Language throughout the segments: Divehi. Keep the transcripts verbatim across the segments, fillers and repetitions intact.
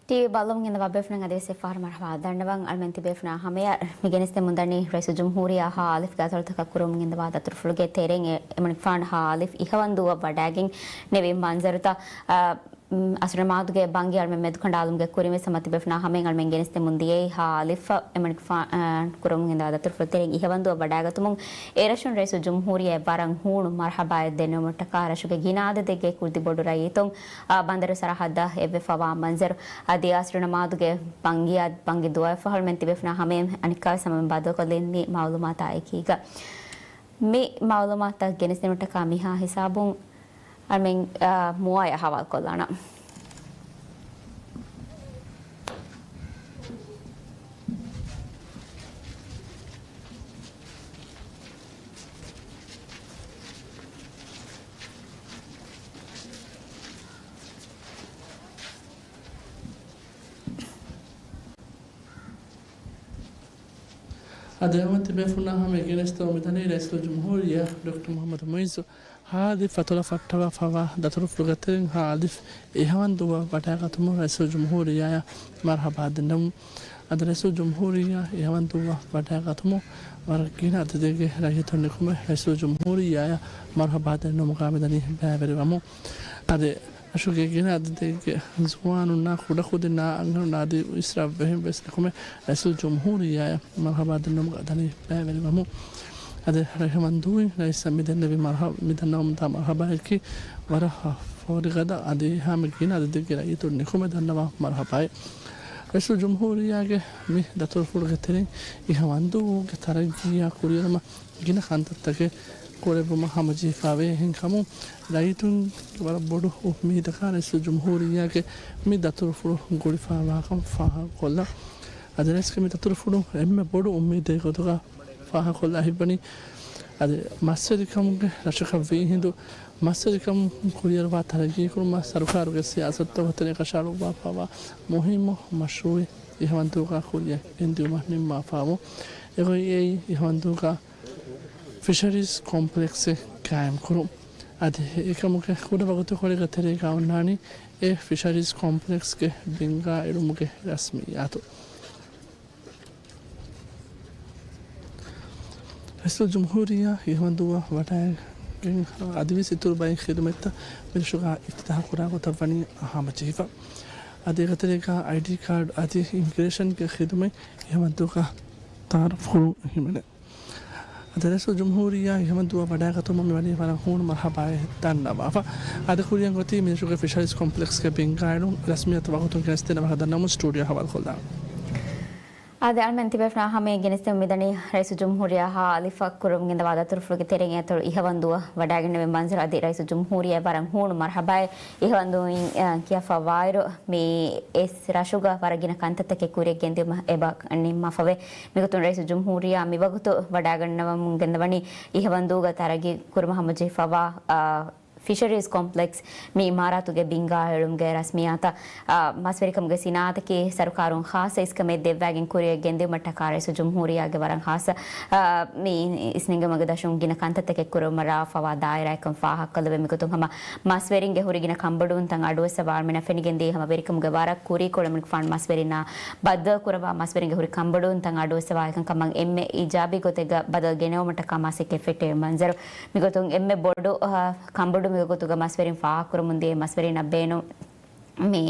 ޓީވީ ބައްލަވަމުން އިންދަވާ ބޭފުޅުން އަދިވެސް އެއްފަހަރު މަރުޙަބާ ދަންނަވަން. އަޅުމެން ތިބޭފުޅުންނާ ހަމަޔަށް މި ގެނެސްދެމުން ދަނީ ރައީސުލްޖުމްހޫރިއްޔާ ހާ އަލިފްގެ ދަތުރުތަކަށް ކުރަމުން އިންދަވާ ދަތުރުފުޅުގެ ތެރެއިން އެ-، އެމަނިކުފާނު ހާ އަލިފް އިހަވަންދޫއަށް ވަޑައިގެން ނެވި މަންޒަރުތައް، އަ، އު، އަސްރު ނަމާދުގެ ބަންގި އަޅުމެން މެދުކަނޑާލުމުގެ ކުރިން ވެސް ހަމަ ތިބޭފުޅުންނާ ހަމަޔަށް އަޅުމެން ގެނެސްދެމުން ދިޔައީ ހާ އަލިފް އެމަނިކުފާނު، އަ، ކުރަމުން އިންދަވާ ދަތުރުފުޅުގެ ތެރެއިން އިހަވަންދޫއަށް ވަޑައިގަތުމުން އެރަށުން ރައީސުލްޖުމްހޫރިއްޔާ ވަރަށް ހޫނު މަރުޙަބާއެއް ދެންނެވުމަށްޓަކާ ރަށުގެ ގިނަ އަދަދެއްގެ ކުރިތި ބޮޑު ރައްޔިތުން، އާ، ބަނދަރު ސަރަހައްދަށް އެއްވެފަވާ މަންޒަރު. އަދި އަސްރު ނަމާދުގެ ބަންގިއަށް ބަންގި ދުވަވެފަ އަޅުމެން ތިބޭފުޅުންނާ ހަމަޔަށް އަނެއްކާވެސް ހަމަ ބައްދަލުކޮށްލީ މި މައުލޫމާތާ އެކީގަ. މި މައުލޫމާތުތައް ގެނެސްދިނުމަށްޓަކާ މިހާ ހިސާބުން އަޅުމެން، އާ، މުއާޔަށް ހަވާލުކޮށްލާނަން. އަދި އަޅުމެން ތިބޭފުޅުންނާ ހަމަޔަށް ގެނެސްދެމުން މިދަނީ ރައީސުލްޖުމްހޫރިއްޔާ ޑޮކްޓަރ މުޙައްމަދު މުޢިއްޒު ހާ އަލިފް އަތޮޅަށް ފައްޓަވާފަވާ ދަތުރުފުޅުގެ ތެރެއިން ހާ އަލިފް އިހަވަންދޫއަށް ވަޑައިގަތުމުން ރައީސުލްޖުމްހޫރިއްޔާއަށް މަރުޙަބާ ދެންނެވުން. އަދި ރައީސުލްޖުމްހޫރިއްޔާ އިހަވަންދޫއަށް ވަޑައިގަތުމުން ވަރަށް ގިނަ އަދަދެއްގެ ރައްޔިތުން ނިކުމެ ރައީސުލްޖުމްހޫރިއްޔާއަށް މަރުޙަބާ ދެންނެވުމުގާ މިދަނީ ބައިވެރިވަމުން. އަދި ރަށުގެ ގިނަ އަދަދެއްގެ ޒުވާނުންނާ ކުޑަކުދިންނާ އަންހެނުންނާ އަދި އިސްރާފްވެހިން ވެސް ނިކުމެ ރައީސުލްޖުމްހޫރިއްޔާއަށް މަރުޙަބާ ދެންނެވުމުގަ ދަނީ ބައިވެރިވަމުން. އަދި ރަހިމަންދޫއިން ރައީސަށް މި ދެންނެވި މަރުޙަ-، މި ދަންނަވަމުންދާ މަރުޙަބާއަކީ ވަރަށް ފޯރިގަދަ އަދި ހަމަ ގިނަ އަދަދެއްގެ ރައްޔިތުން ނިކުމެ ދަންނަވާ މަރުޙަބާއެއް. ރައީސުލްޖުމްހޫރިއްޔާގެ މި ދަތުރުފުޅުގެ ތެރެއިން އިހަވަންދޫގެ ތަރައްގީއާ ކުރިއެރުމަށް ގިނަ ކަންތައްތަކެއް ކުރެއްވުމަށް ހަމަޖެހިފަވޭ. އެހެންކަމުން ރައްޔިތުންގެ ވަރަށް ބޮޑު އުއްމީދަކާ ރައީސުލްޖުމްހޫރިއްޔާގެ މި ދަތުރުފުޅު ގުޅިފަވާކަން ފާހަގަކޮށްލަން. އަދި ރައީސްގެ މި ދަތުރުފުޅު އެންމެ ބޮޑު އުއްމީދެއްގެ ގޮތުގަ ފާހަގަކޮށްލާ ހިތްވަނީ، އަދި މަސްވެރިކަމުގެ ރަށަކަށް ވީހިނދު މަސްވެރިކަމުން ކުރިއަރުވާ ތަރައްގީކުރުމަށް ސަރުކާރުގެ ސިޔާސަތުތަކުގެ ތެރޭ ކަށައަޅުއްވާފަވާ މުހިއްމު މަޝްރޫއެއް އިހަވަންދޫގަ ކުރިއަށް ގެންދިއުމަށް ނިންމާފަވަމުން، އެގޮތް އެއީ އިހަވަންދޫގަ ފިޝަރީޒް ކޮމްޕްލެކްސެއް ޤާއިމްކުރުން. އަދި އެކަމުގެ ކުޑަ ވަގުތުކޮޅެއްގެ ތެރޭގަ އޮންނާނީ އެ ފިޝަރީޒް ކޮމްޕްލެކްސްގެ ބިންގާ އެޅުމުގެ ރަސްމިއްޔާތު. ރައީސުލްޖުމްހޫރިއްޔާ އިހަވަންދޫއަށް ވަޑައިގެން އަދިވެސް އިތުރު ބައެއް ޚިދުމަތްތައް މިރަށުގަ އިފްތިތާޙު ކުރާ ގޮތަށް ވަނީ ހަމަޖެހިފަ. އަދި އޭގެ ތެރޭގަ އައިޑީ ކާޑް އަދި އިމިގްރޭޝަންގެ ޚިދުމަތް އިހަވަންދޫގަ ތައާރަފް ކުރުން ހިމެނޭ. އަދި ރައީސުލްޖުމްހޫރިއްޔާ އިހަވަންދޫއަށް ވަޑައިގަތުމަށް މިވަނީ ވަރަށް ހޫނު މަރުޙަބާއެއް ދަންނަވާފަ. އަދި ކުރިއަށް އޮތީ މިރަށުގެ ފިޝަރީޒް ކޮމްޕްލެކްސްގެ ބިންގާއެޅުން ރަސްމިއްޔާތު ވަގުތުން ގެނެސްދޭނެ ވާހަކަ ދަންނަވަމުން ސްޓޫޑިއޯ ހަވާލުކޮށްލާނަން. އާދެ، އަޅުމެން ތިބޭފުޅުންނާ ހަމަޔަށް ގެނެސްދެމުން މިދަނީ ރައީސުލްޖުމްހޫރިއްޔާ ހާ އަލިފަށް ކުރަމުން ގެންދަވާ ދަތުރުފުޅުގެ ތެރެއިން އަތޮޅު އިހަވަންދޫއަށް ވަޑައިގެންނެވި މަންޒަރު. އަދި ރައީސުލްޖުމްހޫރިއްޔާ ވަރަށް ހޫނު މަރުޙަބާއެއް އިހަވަންދޫއިން، އަ، ކިޔާފަ ވާއިރު، މި އެސް ރަށުގަ ވަރަށް ގިނަ ކަންތައްތަކެއް ކުރިއަށް ގެންދިއުމަށް އެބަ ނިންމާފަވޭ. މިގޮތުން ރައީސުލްޖުމްހޫރިއްޔާ މިވަގުތު ވަޑައިގަންނަވަމުން ގެންދަވަނީ އިހަވަންދޫގަ ތަރައްގީ ކުރުމަށް ހަމަޖެހިފަވާ، އަ، ފިޝަރީޒް ކޮމްޕްލެކްސް މި އިމާރާތުގެ ބިންގާ އެޅުމުގެ ރަސްމިއްޔާތަށް، އާ، މަސްވެރިކަމުގެ ސިނާއަތަކީ ސަރުކާރުން ޚާއްޞަ އިސްކަމެއް ދެއްވައިގެން ކުރިއަށް ގެންދިއުމަށްޓަކާ ރައީސުލްޖުމްހޫރިއްޔާގެ ވަރަށް ޚާއްޞަ، އާ، މި އިސްނެންގެވުމުގެ ދަށުން ގިނަ ކަންތައްތަކެއް ކުރުމަށް ރާވާފަވާ ދާއިރާއެއްކަން ފާހަގަކޮށްލެވޭ. މިގޮތުން ހަމަ މަސްވެރިންގެ ހުރި ގިނަ ކަންބޮޑުވުންތައް އަޑުއެއްސަވާ އަޅުމެންނަށް ފެނިގެންދިޔައީ ހަމަ ވެރިކަމުގެ ވަރަށް ކުރީކޮޅު އަޅުމެންގެފާނު މަސްވެރިންނާ ބައްދަލުކުރައްވާ މަސްވެރިންގެ ހުރި ކަންބޮޑުވުންތައް އަޑުއެއްސަވާ އެކަންކަމަށް އެންމެ އީޖާބީ ގޮތެއްގަ ބަދަލު ގެނެވުމަށްޓަކާ މަސައްކަތް ފެއްޓެވި މަންޒަރު. މިގޮތުން އެންމެ ބޮޑު، އަ، ކަންބޮޑު މިގޮތުގަ މަސްވެރިން ފާހަގަކުރަމުން ދިޔަ މަސްވެރިންނަށް ބޭނުން މި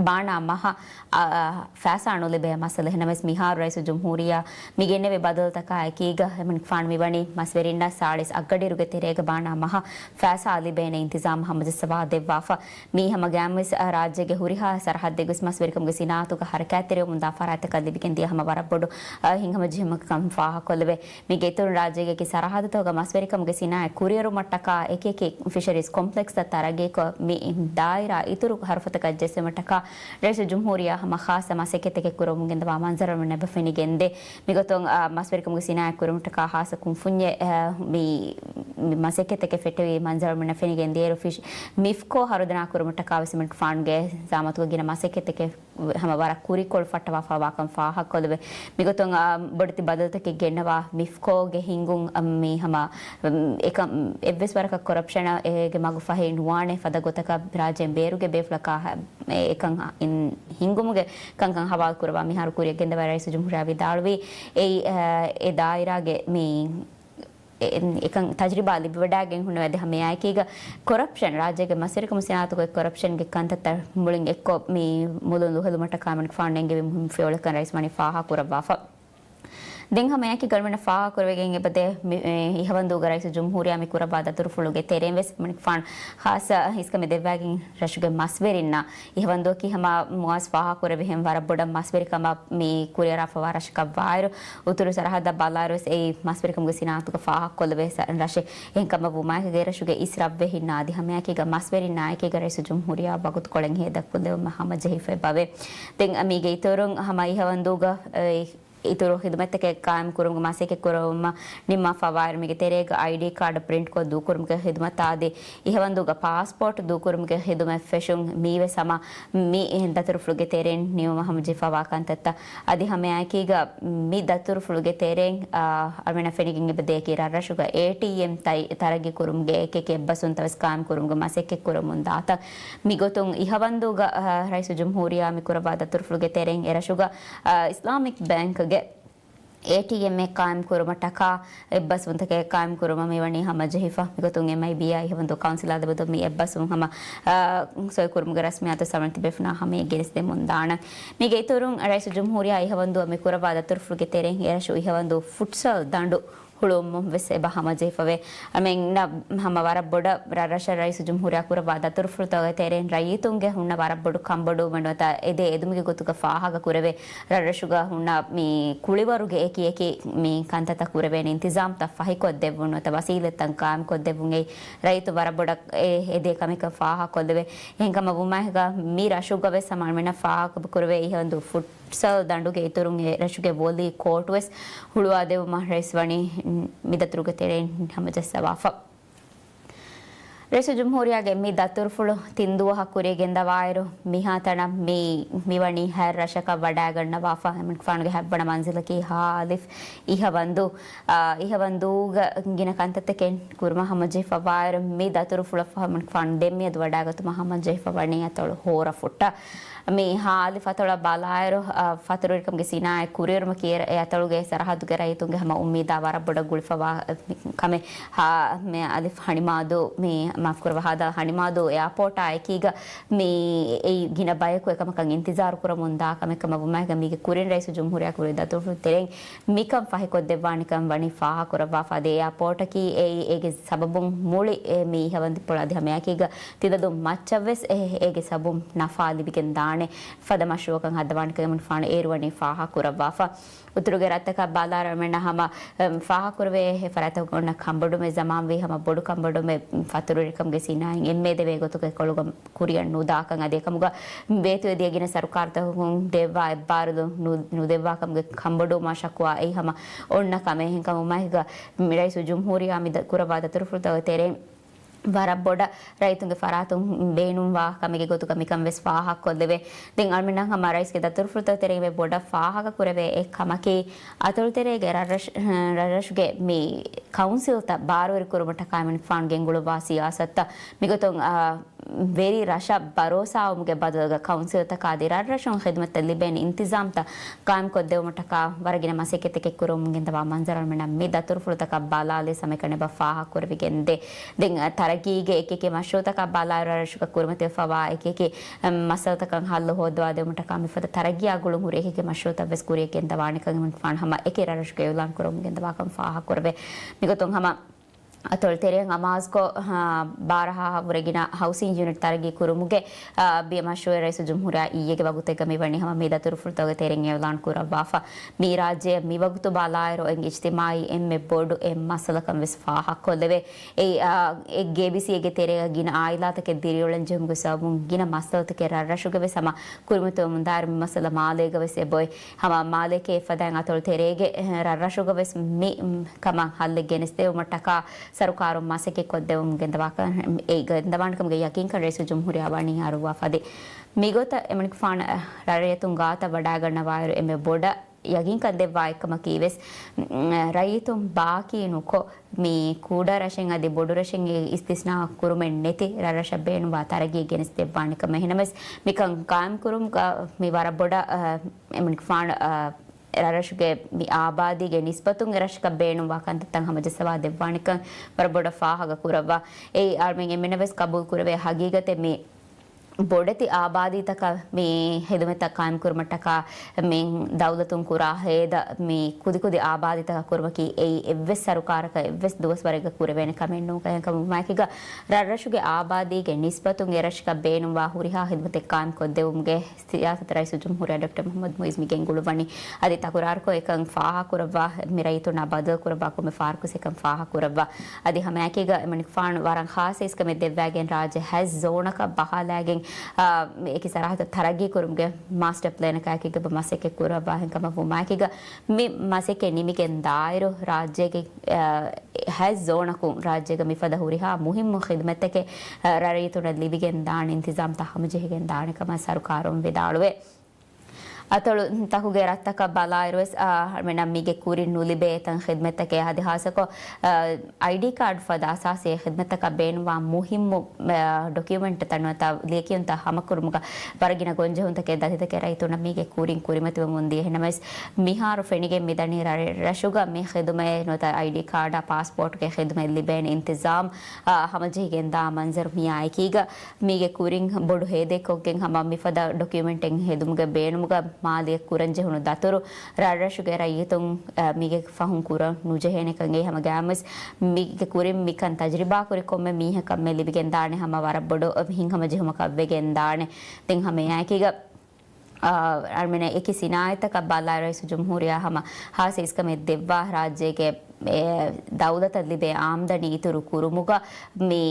ބާނާ މަހަށް، އަ، ފައިސާ ނުލިބޭ މައްސަލަ. އެހެންނަމަވެސް މިހާރު ރައީސުލްޖުމްހޫރިއްޔާ މި ގެންނެވި ބަދަލުތަކާ އެކީގަ އަޅުމެންގެފާނު މިވަނީ މަސްވެރިންނަށް ސާޅީސް އަށްގަޑިއިރުގެ ތެރޭގަ ބާނާ މަހަށް ފައިސާ ލިބޭނެ އިންތިޒާމް ހަމަޖައްސަވާ ދެއްވާފަ. މީ ހަމަ ގައިމުވެސް، އަ، ރާއްޖޭގެ ހުރިހާ ސަރަހައްދެއްގަވެސް މަސްވެރިކަމުގެ ސިނާއަތުގަ ހަރަކާތްތެރިވަމުންދާ ފަރާތްތަކަށް ލިބިގެންދިޔަ ހަމަ ވަރަށް ބޮޑު، އަ، ހިތްހަމަޖެހުމެއްކަން ފާހަގަކޮށްލެވޭ. މީގެ އިތުރުން ރާއްޖޭގެ އެކި ސަރަހައްދުތަކުގަ މަސްވެރިކަމުގެ ސިނާއަތް ކުރިއެރުމަށްޓަކާ އެކި އެކި ފިޝަރީޒް ކޮމްޕްލެކްސްތައް ތަރައްގީކޮށް، މި ދާއިރާ އިތުރު ހަރުފަތަކަށް ޖެއްސުމަށްޓަކާ ރައީސުލްޖުމްހޫރިއްޔާ ހަމަ ޚާއްޞަ މަސައްކަތްތަކެއް ކުރަމުން ގެންދަވާ މަންޒަރު އަޅުމެންނަށް އެބަ ފެނިގެންދޭ. މިގޮތުން، އާ، މަސްވެރިކަމުގެ ސިނާއަތް ކުރުމަށްޓަކާ ޚާއްޞަ ކުންފުންޏެއް، އާ، މި، މި މަސައްކަތްތަކެއް ފެއްޓެވި މަންޒަރު އަޅުމެންނަށް ފެނިގެންދިޔައިރު ފިޝް، މިފްކޯ ހަރުދަނާ ކުރުމަށްޓަކާ ވެސް އަޅުމެންގެފާނުގެ ޒައުމަތުގަ ގިނަ މަސައްކަތްތަކެއް ހަމަ ވަރަށް ކުރީކޮޅު ފައްޓަވާފަވާކަން ފާހަގަކޮށްލެވޭ. މިގޮތުން، އާ، ބޮޑެތި ބަދަލުތަކެއް ގެންނަވާ މިފްކޯގެ ހިންގުން، އަ، މި ހަމަ، އަ، އެކަ-، އެއްވެސް ވަރަކަށް ކޮރަޕްޝަނަށް އޭގެ މަގު ފަހެއް ނުވާނެ ފަދަ ގޮތަކަށް ރާއްޖޭން ބޭރުގެ ބޭފުޅަކާ އެކަން ހިންގުމުގެ ކަންކަން ހަވާލު ކުރައްވާ މިހާރު ކުރިއަށް ގެންދަވާ ރައީސުލްޖުމްހޫރިއްޔާ ވިދާޅުވީ، އެއީ، އެ ދާއިރާގެ މި އެ، އެކަން ތަޖްރިބާ ލިބިވަޑައިގެން ހުންނަވައި އަދި ހަމައެއާއެކީގަ ކޮރަޕްޝަން، ރާއްޖޭގެ މަސްވެރިކަމު ސިނާއަތުގެ ކޮރަޕްޝަންގެ ކަންތައްތައް މުޅިން އެއްކޮށް މި މުލުން ލުހެލުމަށްޓަކާ އަމިންފާނު ނެންގެވި މުހިންމު ފިޔަވަޅަކަށް ރައީސް ވަނީ ފާހަގަ ކުރައްވާފަ. ދެން ހަމައެއާއެކީގަ އަޅުމެންނަށް ފާހަގަ ކުރެވިގެން އެބަދޭ މި، އެ، އިހަވަންދޫގަ ރައީސުލްޖުމްހޫރިއްޔާ މި ކުރައްވާ ދަތުރުފުޅުގެ ތެރެއިން ވެސް އަމިންފާނު ޚާއްސަ ހިސްކަމެއް ދެއްވައިގެން ރަށުގެ މަސްވެރިންނަށް އިހަވަންދުއަކީ ހަމަ މުއާޒް ފާހަގަކުރެއްވިހެން ވަރަށް ބޮޑަށް މަސްވެރިކަމަށް މި ކުރިއަރާފަވާ ރަށަކަށް ވާއިރު، އުތުރު ސަރަހައްދަށް ބަލާއިރު ވެސް އެއީ މަސްވެރިކަމުގެ ސިނާއަތުގަ ފާހަގަކޮށްލެވޭ ސަ-، ރަށެއް. އެހެންކަމަށް ވުމާއެކީގަ އެރަށުގެ އިސް ރަށްވެހިންނާ އަދި ހަމައެކީގަ މަސްވެރިންނާއެކީގަ ރައީސުލްޖުމްހޫރިއްޔާ ވަގުތުކޮޅެއް ހޭދަކޮށްލެވުމަށް ހަމަޖެހިފައި ބަވޭ. ދެން މީގެ އިތުރުން ހަމަ އިހަވަންދޫގަ، އެ، އިތުރު ޚިދުމަތްތަކެއް ޤާއިމް ކުރުމުގެ މަސައްކަތް ކުރައްވުމަށް ނިންމާފަ ވާއިރު، މީގެ ތެރޭގަ އައިޑީ ކާޑު ޕްރިންޓްކޮށް ދޫކުރުމުގެ ޚިދުމަތާ އަދި އިހަވަންދޫގަ ޕާސްޕޯޓް ދޫކުރުމުގެ ޚިދުމަތް ފެށުން މީވެސް ހަމަ މި ދަތުރުފުޅުގެ ތެރެއިން ނިމުމަށް ހަމަޖެހިފަވާ ކަންތައްތައް. އަދި ހަމައެއާއެކީގަ މި ދަތުރުފުޅުގެ ތެރެއިން، އާ، އަޅުމެންނަށް ފެނިގެން އެބަދޭކީ ރަށްރަށުގަ އޭޓީއެމް ތައް-، ތަރައްގީ ކުރުމުގެ އެކި އެއްބަސްވުންތައް ވެސް ޤާއިމް ކުރުމުގެ މަސައްކަތް ކުރަމުން ދާތަން. މިގޮތުން އިހަވަންދޫގަ، އާ، ރައީސުލްޖުމްހޫރިއްޔާ މި ކުރައްވާ ދަތުރުފުޅުގެ ތެރެއިން އެރަށުގަ، އާ، އިސްލާމިކް ބޭންކްގެ އޭޓީއެމްއެއް ޤާއިމް ކުރުމަށްޓަކާ އެއްބަސްވުންތަކެއް ޤާއިމް ކުރުމަށް މިވަނީ ހަމަޖެހިފަ. މިގޮތުން އެމްއައިބީއާ އިހަވަންދޫ ކައުންސިލާ ލެބުދު މި އެއްބަސްވުން ހަމަ، އާ، ސޮއިކުރުމުގެ ރަސްމިއްޔާތު ސަމަންތި ބޭފުޅުންނާ ހަމައަށް ގެނެސްދެމުން ދާނަން. މީގެ އިތުރުން ރައީސުލްޖުމްހޫރިއްޔާ އިހަވަންދޫއަށް މި ކުރައްވާ ދަތުރުފުޅުގެ ތެރެއިން އެރަށު އިހަވަންދޫ ފުޓްސަލް ދަނޑު ހުޅުވުމުން ވެސް އެބަ ހަމަޖެހިފަވޭ. އަމެންނަށް ހަމަ ވަރަށް ބޮޑަށް ރަށްރަށަށް ރައީސުލްޖުމްހޫރިއްޔާ ކުރައްވާ ދަތުރުފުޅުތަކުގެ ތެރެއިން ރައްޔިތުންގެ ހުންނަ ވަރަށް ބޮޑު ކަންބޮޑުވުމެއް ނުވަތަ އެދޭ އެދުމުގެ ގޮތުގަ ފާހަގަ ކުރެވޭ. ރަށްރަށުގަ ހުންނަ މި ކުޅިވަރުގެ އެކި އެކި މި ކަންތައްތައް ކުރެވޭނެ އިންތިޒާމްތައް ފަހިކޮށްދެއްވުން ނުވަތަ ވަސީލަތްތައް ޤާއިމްކޮށްދެއްވުން އެއީ ރައްޔިތުން ވަރަށް ބޮޑަށް އެ އެދޭ ކަމެއްކަން ފާހަގަކޮށްލެވޭ. އެހެންކަމަށް ވުމާހެން މި ރަށުގަ ވެސް ހަމަ އަޅުމެންނަށް ފާހަގަ ކުރެވޭ އިހަވަންދޫ ފުޓް ސަލް ދަނޑުގެ އިތުރުން އެ ރަށުގެ ވޮލީ ކޯޓް ވެސް ހުޅުވާދެއްވުމަށް ރައީސް ވަނީ މި ދަތުރުގެ ތެރެއިން ހަމަޖައްސަވާފަ. ރައީސުލްޖުމްހޫރިއްޔާގެ މި ދަތުރުފުޅު ތިން ދުވަހަށް ކުރިއަށް ގެންދަވާއިރު، މިހާތަނަށް މި، މިވަނީ ހަތް ރަށަކަށް ވަޑައިގަންނަވާފަ. އަމިންފާނުގެ ހަތްވަނަ މަންޒިލަކީ ހާލިފް އިހަވަންދޫ. އާ، އިހަވަންދޫގަ ގިނަ ކަންތައްތަކެއް ކުރުމަށް ހަމަޖެހިފަވާއިރު، މި ދަތުރުފުޅަށް އަމިންފާނު ދެން މިއަދު ވަޑައިގަތުމަށް ހަމަޖެހިފަ ވަނީ އަތޮޅު ހޯރަފުއްޓަށް. މި ހާލިފް އަތޮޅަށް ބަލާއިރު، އަ، ފަތުރުވެރިކަމުގެ ސިނާއަތް ކުރިއެރުމަކީ އެ އަތޮޅުގެ ސަރަހައްދުގެ ރައްޔިތުންގެ ހަމަ އުއްމީދާ ވަރަށް ބޮޑަށް ގުޅިފަވާ ކަމެއް. ހާ، މި އަލިފް ހަނިމާދޫ، މި މާފުކުރައްވާ، ހާދަ ހަނިމާދޫ އެއާޕޯޓާ އެކީގަ މި އެއީ ގިނަ ބަޔަކު އެކަމަކަށް އިންތިޒާރު ކުރަމުން ދާ ކަމެއް ކަމަށް ވުމާގެ މީގެ ކުރިން ރައީސުލްޖުމްހޫރިއްޔާ ކުރި ދަތުރުފުޅު ތެރެއިން މިކަން ފަހިކޮށްދެއްވާނެކަން ވަނީ ފާހަގަކުރައްވާފަ. އަދި އެއާޕޯޓަކީ އެއީ އޭގެ ސަބަބުން މުޅި އެ މި އިހަވަންދޫ އަތޮޅަށް އަދި ހަމައެކީގަ ތިލަދޫ މައްޗަށްވެސް އެ، އޭގެ ސަބަބުން ނަފާ ލިބިގެން ދާނެ ފަދަ މަޝްރޫއަކަށް ހައްދަވާނެކަން އަމިންފާނު އޭރު ވަނީ ފާހަގަކުރައްވާފަ. އުތުރުގެ ރަށްތަކަށް ބަލާއިރު އަޅުމެންނަށް ހަމަ، އެ، ފާހަގަކުރެވޭ އެ ފަރާތްތަކުގަ އޮންނަ ކަންބޮޑުމެއް ޒަމާންވީ ހަމަ ބޮޑު ކަންބޮޑުމެއް ފަތުރުވެރިކަމުގެ ސިނާއަތް އެންމެ ދެވޭ ގޮތުގެ ކޮޅުގަ ކުރިއަށް ނުދާކަން އަދި އެކަމުގަ ބޭތުވެދިޔަ ގިނަ ސަރުކާރުތަކުން ދެއްވާ އެއްބާރުލުން ނު، ނުދެއްވާކަމުގެ ކަންބޮޑުވުމާ ޝަކުވާ އެއީ ހަމަ އޮންނަ ކަމެއް. އެހެންކަމުން މަހިގަ މި ރައީސުލްޖުމްހޫރިއްޔާ މި ދަ، ކުރައްވާ ދަތުރުފުޅުތަކުގެ ތެރެއިން ވަރަށް ބޮޑަށް ރައްޔިތުންގެ ފަރާތުން ބޭނުންވާ ކަމެއްގެ ގޮތުގަ މިކަން ވެސް ފާހަގަކޮށްލެވޭ. ދެން އަޅުމެންނަށް ހަމަ ރައީސްގެ ދަތުރުފުޅުތަކުގެ ތެރެއިން ވެ ބޮޑަށް ފާހަގަކުރެވޭ އެއް ކަމަކީ، އަތޮޅުތެރޭގެ ރަށްރަށް، ރަށްރަށުގެ މި ކައުންސިލްތައް ބާރުވެރިކުރުމަށްޓަކާ އަމިންފާނު ގެންގުޅުއްވާ ސިޔާސަތުތައް. މިގޮތުން، އާ، ވެރި ރަށަށް ބަރޯސާވުމުގެ ބަދަލުގަ ކައުންސިލްތަކާ އަދި ރަށްރަށުން ޚިދުމަތްތައް ލިބޭނެ އިންތިޒާމްތައް ޤާއިމްކޮށްދެވުމަށްޓަކާ ވަރަށް ގިނަ މަސައްކަތްތަކެއް ކުރަމުން ގެންދަވާ މަންޒަރު އަޅުމެންނަށް މި ދަތުރުފުޅުތަކަށް ބަލާލީ ހަމައެކަނި އެބަ ފާހަގަކުރެވިގެންދޭ. ދެން، އަ، ތަރައްގީގެ އެކި އެކި މަޝްރޫއުތަކަށް ބަލާއިރު ރަށްރަށުގަ ކުރިމަތިވެފަވާ އެކި އެކި، އަ، މައްސަލަތަކަށް ހައްލު ހޯއްދަވާދެވުމަށްޓަކާ މިފަދަ ތަރައްގީއާ ގުޅުންހުރި އެކި އެކި މަޝްރޫއުތައް ވެސް ކުރިއަށް ގެންދަވާނެކަން އަމިންފާނު ހަމަ އެކި ރަށްރަށުގަ އިޢުލާން ކުރަމުން ގެންދަވާކަން ފާހަގަކުރެވޭ. މިގޮތުން ހަމަ އަތޮޅު ތެރެއިން އަމާޒުކޮށް، އާ، ބާރަ ހާހަށް ވުރެ ގިނަ ހައުސިން ޔުނިޓް ތަރައްގީ ކުރުމުގެ، އާ، ބިޔަ މަޝްރޫއެއް ރައީސުލްޖުމްހޫރިއްޔާ އިއްޔެގެ ވަގުތެއްގަ މިވަނީ ހަމަ މި ދަތުރުފުޅުތަކުގެ ތެރެއިން އިޢުލާން ކުރައްވާފަ. މި ރާއްޖެއަށް މިވަގުތު ބަލާއިރު އެ އިޖްތިމާޢީ އެންމެ ބޮޑު އެއް މައްސަލަކަން ވެސް ފާހަގަކޮށްލެވޭ. އެ، އާ، އެ ގޭބީސީއޭގެ ތެރޭގަ ގިނަ އާއިލާތަކެއް ދިރިއުޅެން ޖެހުމުގެ ސަބަބުން ގިނަ މައްސަލަތަކެއް ރަށްރަށުގަ ވެސް ހަމަ ކުރިމަތިވަމުންދާއިރު މި މައްސަލަ މާލޭގަ ވެސް އެބައޮތް. ހަމަ މާލޭގެ އެފަދައިން އަތޮޅު ތެރޭގެ، އެ، ރަށްރަށުގަ ވެސް މި، މް، ކަމަށް ހައްލެއް ގެނެސްދެވުމަށްޓަކާ ސަރުކާރުން މަސައްކަތް ކޮށްދެވުމުން ގެންދަވާކަން، އެ ގެންދަވާނެކަމުގެ ޔަޤީންކަން ރައީސުލްޖުމްހޫރިއްޔާ ވަނީ އަރުވާފަ. އަދި މިގޮތަށް އެމަނިކުފާނު ރައްޔިތުން ގާތަށް ވަޑައިގަންނަވާއިރު އެންމެ ބޮޑަށް ޔަގީންކަން ދެއްވާ އެއްކަމަކީ ވެސް، ރައްޔިތުން ބާކީ ނުކޮށް، މި ކުޑަ ރަށެއް އަދި ބޮޑު ރަށެއް އިސްތިސްނާ ކުރުމެއް ނެތި ރަށްރަށަށް ބޭނުންވާ ތަރައްގީ ގެނެސް ދެއްވާނެ ކަމަށް. އެހެނަމެސް މިކަން ޤާއިމް ކުރުމުގަ މި ވަރަށް ބޮޑަށް، އަ، އެމަނިކުފާނު، އަ، ރަށްރަށުގެ މި އާބާދީގެ ނިސްބަތުން އެރަށަކަށް ބޭނުންވާ ކަންތައްތައް ހަމަޖައްސަވާ ދެއްވާނެކަން ވަރަށް ބޮޑަށް ފާހަގަ ކުރައްވާ. އެއީ އަޅުމެން އެންމެނަށް ވެސް ޤަބޫލު ކުރެވޭ ހަގީގަތެއް. މި ބޮޑެތި އާބާދީތަކަށް މި ޚިދުމަތްތައް ޤާއިމްކުރުމަށްޓަކާ މި ދައުލަތުން ކުރާ ހޭދަ މި ކުދިކުދި އާބާދީތަކަށް ކުރުމަކީ އެއީ އެއްވެސް ސަރުކާރަކަށް އެއްވެސް ދުވަސްވަރެއްގަ ކުރެވޭނެ ކަމެއް ނޫން. އެހެންކަމުން މާކިގަ ރަށްރަށުގެ އާބާދީގެ ނިސްބަތުން އެރަށަކަށް ބޭނުންވާ ހުރިހާ ޚިދުމަތެއް ޤާއިމްކޮށްދެވުމުގެ ސިޔާސަތު ރައީސުލްޖުމްހޫރިއްޔާ ޑޮކްޓަރ މުޙައްމަދު މުޢިއްޒު މި ގެންގުޅުއްވަނީ. އަދި ތަކުރާރުކޮށް އެކަން ފާހަގަކުރައްވާ، މި ރައްޔިތުންނާ ބަދަލުކުރައްވާ ކޮންމެ ފަހަރަކުވެސް އެކަން ފާހަގަކުރައްވާ. އަދި ހަމައެކީގަ އެމަނިކުފާނު ވަރަށް ޚާއްޞަ އިސްކަމެއް ދެއްވައިގެން ރާއްޖެ ހަތް ޒޯނަކަށް ބަހާލައިގެން، އާ، މި އެކި ސަރަހައްދު ތަރައްގީ ކުރުމުގެ މާސްޓަރ ޕްލޭނަކާއެކީގަ މަސައްކަތް ކުރައްވާ. އެހެންކަމަށް ވުމާއެކީގަ މި މަސައްކަތް ނިމިގެން ދާއިރު ރާއްޖޭގެ، އާ، ހަތް ޒޯނަކުން ރާއްޖޭގަ މިފަދަ ހުރިހާ މުހިއްމު ޚިދުމަތްތަކެއް، އާ، ރައްޔިތުންނަށް ލިބިގެން ދާނެ އިންތިޒާމްތައް ހަމަޖެހިގެން ދާނެ ކަމަށް ސަރުކާރުން ވިދާޅުވޭ. އަތޮޅު ތަކުގެ ރަށްތަކަށް ބަލާއިރުވެސް، އާ، މިނަ މީގެ ކުރިން ނުލިބޭ އެތަން ޚިދުމަތްތަކެއް އަދި ހާއްސަކޮށް، އާ، އައިޑީ ކާޑް ފަދަ އަސާސީ ޚިދުމަތްތަކަށް ބޭނުންވާ މުހިއްމު، އާ، ޑޮކިއުމެންޓްތައް ނުވަތަ ލިޔެކިޔުންތައް ހަމަކުރުމުގަ ވަރަށް ގިނަ ގޮންޖެހުންތަކެއް ދަތިތަކެއް ރައްޔިތުންނަށް މީގެ ކުރިން ކުރިމަތިވަމުން ދިޔަ. އެހެނަމެސް މިހާރު ފެނިގެން މިދަނީ ރަށް، ރަށުގަ މި ޚިދުމަތް ނުވަތަ އައިޑީ ކާޑާ ޕާސްޕޯޓްގެ ޚިދުމަތް ލިބޭނެ އިންތިޒާމް، އާ، ހަމަޖެހިގެންދާ މަންޒަރު މިއާ އެކީގަ މީގެ ކުރިން ބޮޑު ހޭދައެއްކޮށްގެން ހަމަ މިފަދަ ޑޮކިއުމެންޓެއް ހެދުމުގެ ބޭނުމުގަ މާލިޔަ ކުރަންޖެހުނު ދަތުރު ރަށްރަށުގެ ރައްޔިތުން، އަ، މީގެ ފަހުން ކުރަން ނުޖެހޭނެކަން އެ ހަމަ ގާމުސް މީގެ ކުރިން މިކަން ތަޖުރިބާކުރި ކޮންމެ މީހަކަށް މެ ލިބިގެން ދާނެ ހަމަ ވަރަށް ބޮޑު ހިތްހަމަޖެހުމަކަށް ވެގެން ދާނެ. ދެން ހަމަ އެއާއެކީގަ އާ، އަޅުމެން އެކި ސިނާއަތްތަކަށް ބަލާއިރު ރައީސުލްޖުމްހޫރިއްޔާ ހަމަ ހާއްސަ އިސްކަމެއް ދެއްވާ ރާއްޖޭގެ، އެ، ދައުލަތަށް ލިބޭ އާމްދަނީ އިތުރު ކުރުމުގަ މި،